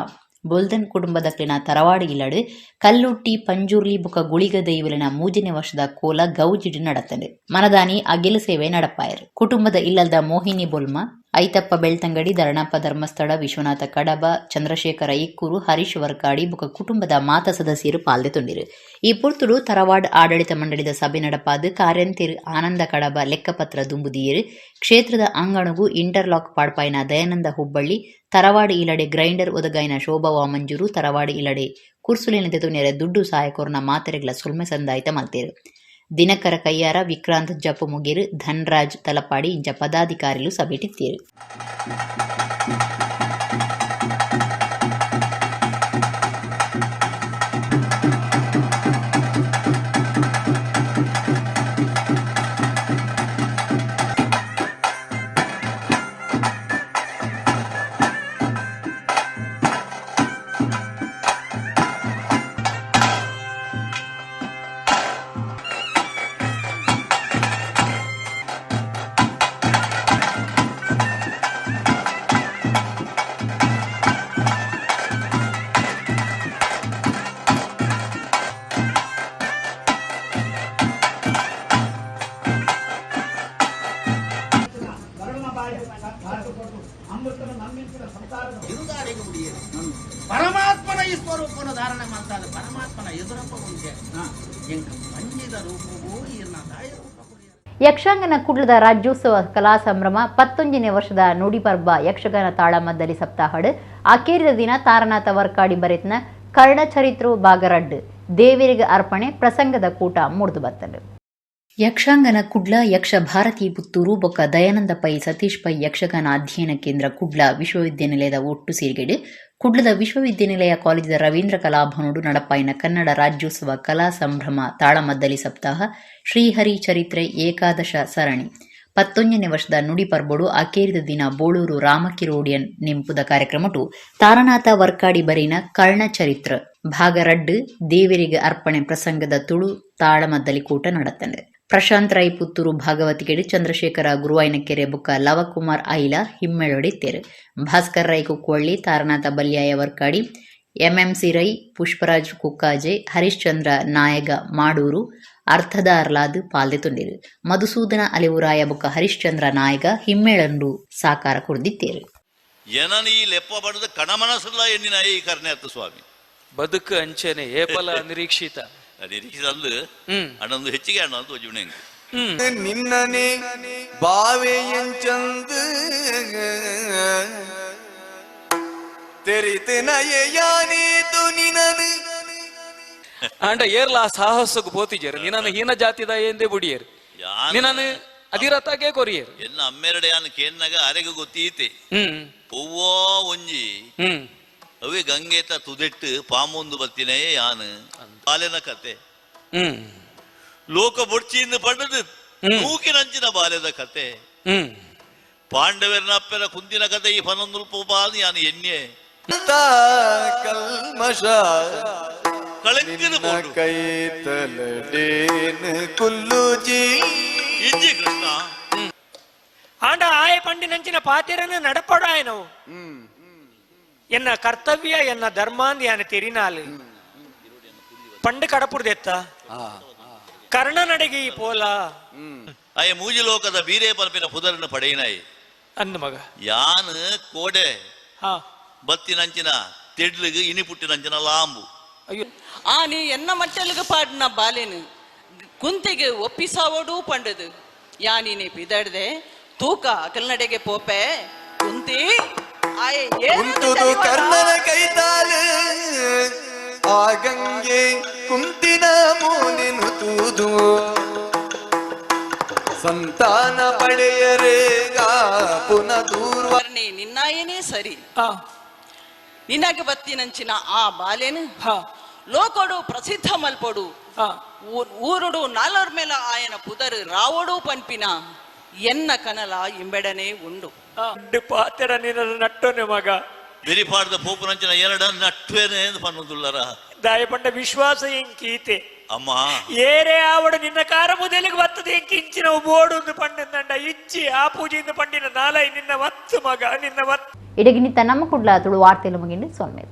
ಬೊಲ್ದನ್ ಕುಟುಂಬದಕ್ಲಿನ ತರವಾಡು ಇಲ್ಲಡು ಕಲ್ಲುಟ್ಟಿ ಪಂಜುರ್ಲಿ ಬೊಕ ಗುಳಿಗ ದೈವಲಿನ 3ನೇ ವರ್ಷದ ಕೋಲ ಗೌಜಿಡ್ ನಡತಂಡು. ಮನದಾನಿ ಅಗೆಲು ಸೇವೆ ನಡಪಾಯರು. ಕುಟುಂಬದ ಇಲ್ಲಲ್ದ Mohini ಬೊಲ್ಮ, Aithappa Belthangady, Dharanappa Dharmasthala, Vishwanatha Kadaba, Chandrashekhara Ikkur, Harish Varkady ಬೊಕ ಕುಟುಂಬದ ಮಾತ ಸದಸ್ಯರು ಪಾಲ್ದೆತೊಂಡಿರು. ಈ ಪೊರ್ತುಡು ತರವಾಡ್ ಆಡಳಿತ ಮಂಡಳಿದ ಸಭೆ ನಡಪಾದ್ ಕಾರ್ಯಂತೆರ್ ಆನಂದ ಕಡಬ ಲೆಕ್ಕಪತ್ರ ದುಂಬುದೀಯೆರ್. ಕ್ಷೇತ್ರದ ಅಂಗಣಗು ಇಂಟರ್ಲಾಕ್ ಪಾಡ್ಪಾಯಿನ ದಯಾನಂದ ಹುಬ್ಬಳ್ಳಿ, ತರವಾಡ್ ಇಲಡೆ ಗ್ರೈಂಡರ್ ಒದಗಾಯಿನ ಶೋಭಾ ವಾಮಂಜೂರು, ತರವಾಡ್ ಇಲಡೆ ಕುರ್ಸುಲೆನ್ ದೆತೊನೆರೆ ದುಡ್ಡು ಸಹಾಯ ಕೊರ್ನ ಮಾತೆರೆಗ್ಲ ಸೊಲ್ಮೆ ಸಂದಾಯ್ತ ಮಲ್ತೆರ್. ದಿನಕರ ಕಯ್ಯಾರ, ವಿಕ್ರಾಂತ್ ಜಪ್ಪುಮುಗೇರು, ಧನ್ರಾಜ್ ತಲಪಾಡಿ ಇಂಚ ಪದಾಧಿಕಾರಿಲು ಸಭೆಟಿತ್ತೆರ್. ಪರಮಾತ್ಮನ ಈ ಸ್ವರೂಪವನ್ನು ಧಾರಣೆ ಮಾಡ್ತಾರೆ. ಪರಮಾತ್ಮನ ಎದುರಪ್ಪ ಉಂಟೆ ಮಂಜಿದ ರೂಪವೂ ತಾಯಿ ರೂಪ. ಯಕ್ಷಗಾನ ಕುಡ್ಲದ ರಾಜ್ಯೋತ್ಸವ ಕಲಾ ಸಂಭ್ರಮ 19ನೇ ವರ್ಷದ ನುಡಿಪರ್ಬ ಯಕ್ಷಗಾನ ತಾಳಮದ್ದಲಿ ಸಪ್ತಾಹಡು ಆಕೇರಿದ ದಿನ ತಾರನಾಥ ವರ್ಕಾಡಿ ಬರೆತ್ನ ಕರ್ಣ ಚರಿತ್ರು ಬಾಗರಡ್ಡು ದೇವರಿಗೆ ಅರ್ಪಣೆ ಪ್ರಸಂಗದ ಕೂಟ ಮೂಡ್ದು ಬತ್ತಂಡು. ಯಕ್ಷಾಂಗನ ಕುಡ್ಲ ಯಕ್ಷ ಭಾರತಿ ಪುತ್ತೂರು ಬೊಕ್ಕ ದಯಾನಂದ ಪೈ ಸತೀಶ್ ಪೈ ಯಕ್ಷಗಾನ ಅಧ್ಯಯನ ಕೇಂದ್ರ ಕುಡ್ಲ ವಿಶ್ವವಿದ್ಯಾನಿಲಯದ ಒಟ್ಟು ಸೇರ್ಗೇಡು ಕುಡ್ಲದ ವಿಶ್ವವಿದ್ಯಾನಿಲಯ ಕಾಲೇಜಿದ ರವೀಂದ್ರ ಕಲಾಭವನೋಡು ನಡಪಾಯಿನ ಕನ್ನಡ ರಾಜ್ಯೋತ್ಸವ ಕಲಾ ಸಂಭ್ರಮ ತಾಳಮದ್ದಲಿ ಸಪ್ತಾಹ ಶ್ರೀಹರಿ ಚರಿತ್ರೆ ಏಕಾದಶ ಸರಣಿ 19ನೇ ವರ್ಷದ ನುಡಿ ಪರ್ಬೊಡು ಅಕೇರಿದ ದಿನ ಬೋಳೂರು ರಾಮಕಿರೋಡಿಯನ್ ನೆಂಪುದ ಕಾರ್ಯಕ್ರಮಟು ತಾರನಾಥ ವರ್ಕಾಡಿ ಬರಿನ ಕರ್ಣ ಚರಿತ್ರ ಭಾಗರಡ್ಡು ದೇವರಿಗೆ ಅರ್ಪಣೆ ಪ್ರಸಂಗದ ತುಳು ತಾಳಮದ್ದಲಿ ಕೂಟ ನಡತಂಡು. ಪ್ರಶಾಂತ್ ರೈ ಪುತ್ತೂರು ಭಾಗವತಿಕೆಡು, ಚಂದ್ರಶೇಖರ ಗುರುವಾಯಿನಕೆರೆ ಬುಕ್ಕ ಲವಕುಮಾರ್ ಐಲ ಹಿಮ್ಮೆಳೊಡಿತ್ತೇರು, ಭಾಸ್ಕರ್ ರೈ ಕುಕ್ಕೋಳ್ಳಿ, ತಾರನಾಥ ಬಲ್ಯಾಯ ವರ್ಕಾಡಿ, ಎಂಎಂಸಿ ರೈ, ಪುಷ್ಪರಾಜ್ ಕುಕ್ಕಾಜೆ, ಹರಿಶ್ಚಂದ್ರ ನಾಯಗ ಮಾಡೂರು ಅರ್ಥದಾರ್ಲಾದ್ ಪಾಲ್ದೆ ತೊಂಡಿರು. ಮಧುಸೂದನ ಅಲಿವುರಾಯ ಬುಕ್ಕ ಹರಿಶ್ಚಂದ್ರ ನಾಯಗ ಹಿಮ್ಮೇಳಂಡು ಸಾಕಾರ ಕೊಡ್ದಿತ್ತೇರು. ಸ್ವಾಮಿ ಬದುಕು ಅಂಚೆನೆ ಏಪಲ ನಿರೀಕ್ಷಿತ ಅಣ್ಣೊಂದು ಹೆಚ್ಚಿಗೆ ಅಣ್ಣ ಅಂತ ಜೀವನ ನಿನ್ನನೆ ಬಾವೆಯಂಚಂದು ತೆರಿತನಯೇತು ನಿನನು ಅಂಡ ಏರ್ಲ ಸಾಹಸಕ್ಕೆ ಪೋತಿಜೇರು ನಿನ್ನನ್ನು ಹೀನ ಜಾತಿದ ಎಂದೇ ಬುಡಿಯರು ನಿನ್ನನ್ನು ಅಧಿರತಾಗೆ ಕೊರಿಯರು ಎನ್ನ ಅಮ್ಮೆರಡೆ ಯಾನು ಕೇನ್ನಾಗ ಅರೆಗೆ ಗೊತ್ತೀತೆ ಪೊವ್ವೋ ಒಂಜಿ ಅವೇ ಗಂಗೆತ ತುದೆಟ್ಟು ಪಾಮೊಂದು ಬತ್ತಿನೇ ಯಾನು ಬಾಲೆನ ಕತೆ ಲೋಕ ಬೊಡ್ಚಿಯಿಂದ ಪಡೆದು ಮೂಕಿನಂಚಿನ ಬಾಲ್ಯದ ಕತೆ ಪಾಂಡವರನ ಅಪ್ಪನ ಕುಂದಿನ ಕತೆ ಈ ಪನ್ನೊಂದು ರೂಪಾದ ಯಾನು ಎಣ್ಣೆ ಕಲ್ಮಶ ಕೈ ತಲಡೇನು ಕುಲ್ಲುಜಿ ಇಜ್ಜಿ ಕೃಷ್ಣ ಆಂಡ ಆಯ ಪಂಡಿನಂಚಿನ ಪಾತಿರನ್ನು ನಡಪಡಾಯನವು ಎನ್ನ ಕರ್ತವ್ಯ ಎನ್ನ ಧರ್ಮಾಂದ್ ಯಾನ ತೆರಿನಾಲು ಪಂಡು ಕಡಪುರ್ದೆತ್ತ ಕರ್ಣನಡೆಗೆ ಪೋಲ ಅಯ ಮೂಜಿ ಲೋಕದ ಬೀರೇ ಪರಪಿನ ಪುದರನ್ನು ಪಡೆಯಿನಾಯಿ ಅಂದ ಮಗ ಯಾನು ಕೋಡೆ ಬತ್ತಿನಂಚಿನ ತೆಡ್ಲಿಗೆ ಇನಿ ಪುಟ್ಟಿನಂಚಿನ ಲಾಂಬು ಅಯ್ಯೋ ಆ ನೀ ಎನ್ನ ಮಟ್ಟಲಿಗೆ ಪಾಡಿನ ಬಾಲೇನು ಕುಂತಿಗೆ ಒಪ್ಪಿಸಾವೋಡು ಪಂಡದು ಯಾನೀನಿ ಪಿದಡ್ದೆ ತೂಕ ಅಕಲ್ನಡೆಗೆ ಪೋಪೆ ಕುಂತಿ ಕುಂತುದು ಕರ್ಣನ ಕೈತಾಲು ಆ ಗಂಗೆ ಕುಂತಿನ ಮೋನೆನು ತೂದು ಸಂತಾನ ಪಡೆಯರೇಗ ಪುನಃ ದೂರ್ವರ್ಣಿ ನಿನ್ನಾಯನೇ ಸರಿ ನಿನಗೆ ಬತ್ತಿನಂಚಿನ ಆ ಬಾಲೇನು ಲೋಕೊಡು ಪ್ರಸಿದ್ಧ ಮಲ್ಪೊಡು ಊರುಡು ನಾಲರ್ ಮೇಲ ಆಯನ ಪುದರು ರಾವಡು ಪನ್ಪಿನ ಎನ್ನ ಕನಲ ಇಂಬೆಡನೆ ಉಂಡು ಪಾತೆರ ನಿನ್ನ ನಟ್ಟೋನೆ ಮಗ ಬೆರಿಪಾಡ್ದ ಪೋಪುನಂಚಿನ ಎರಡ ನಟ್ಟುವೇನೆ ಎಂದು ಪನ್ನೊಂದುಲ್ಲರ ದಾಯಪಂಡ ವಿಶ್ವಾಸ ಎಂಕೀತೆ ಅಮ್ಮ ಏರೇ ಆವಡು ನಿನ್ನ ಕಾರ ಮುದಲಿಗೆ ಬರ್ತದೆ ಎಂಕಿಂಚಿನ ಬೋಡು ಪಂಡಂದಂಡ ಇಚ್ಚಿ ಆ ಪೂಜೆಯಿಂದ ಪಂಡಿನ ನಾಲೈ ನಿನ್ನ ವತ್ತು ಮಗ ನಿನ್ನ ವತ್ತು ಇಡಗಿನಿತ್ತ ನಮ್ಮ ಕುಡ್ಲ ತುಳು ವಾರ್ತೆಲು ಮುಗಿಂಡು ಸೊನ್ಮೇಲೆ.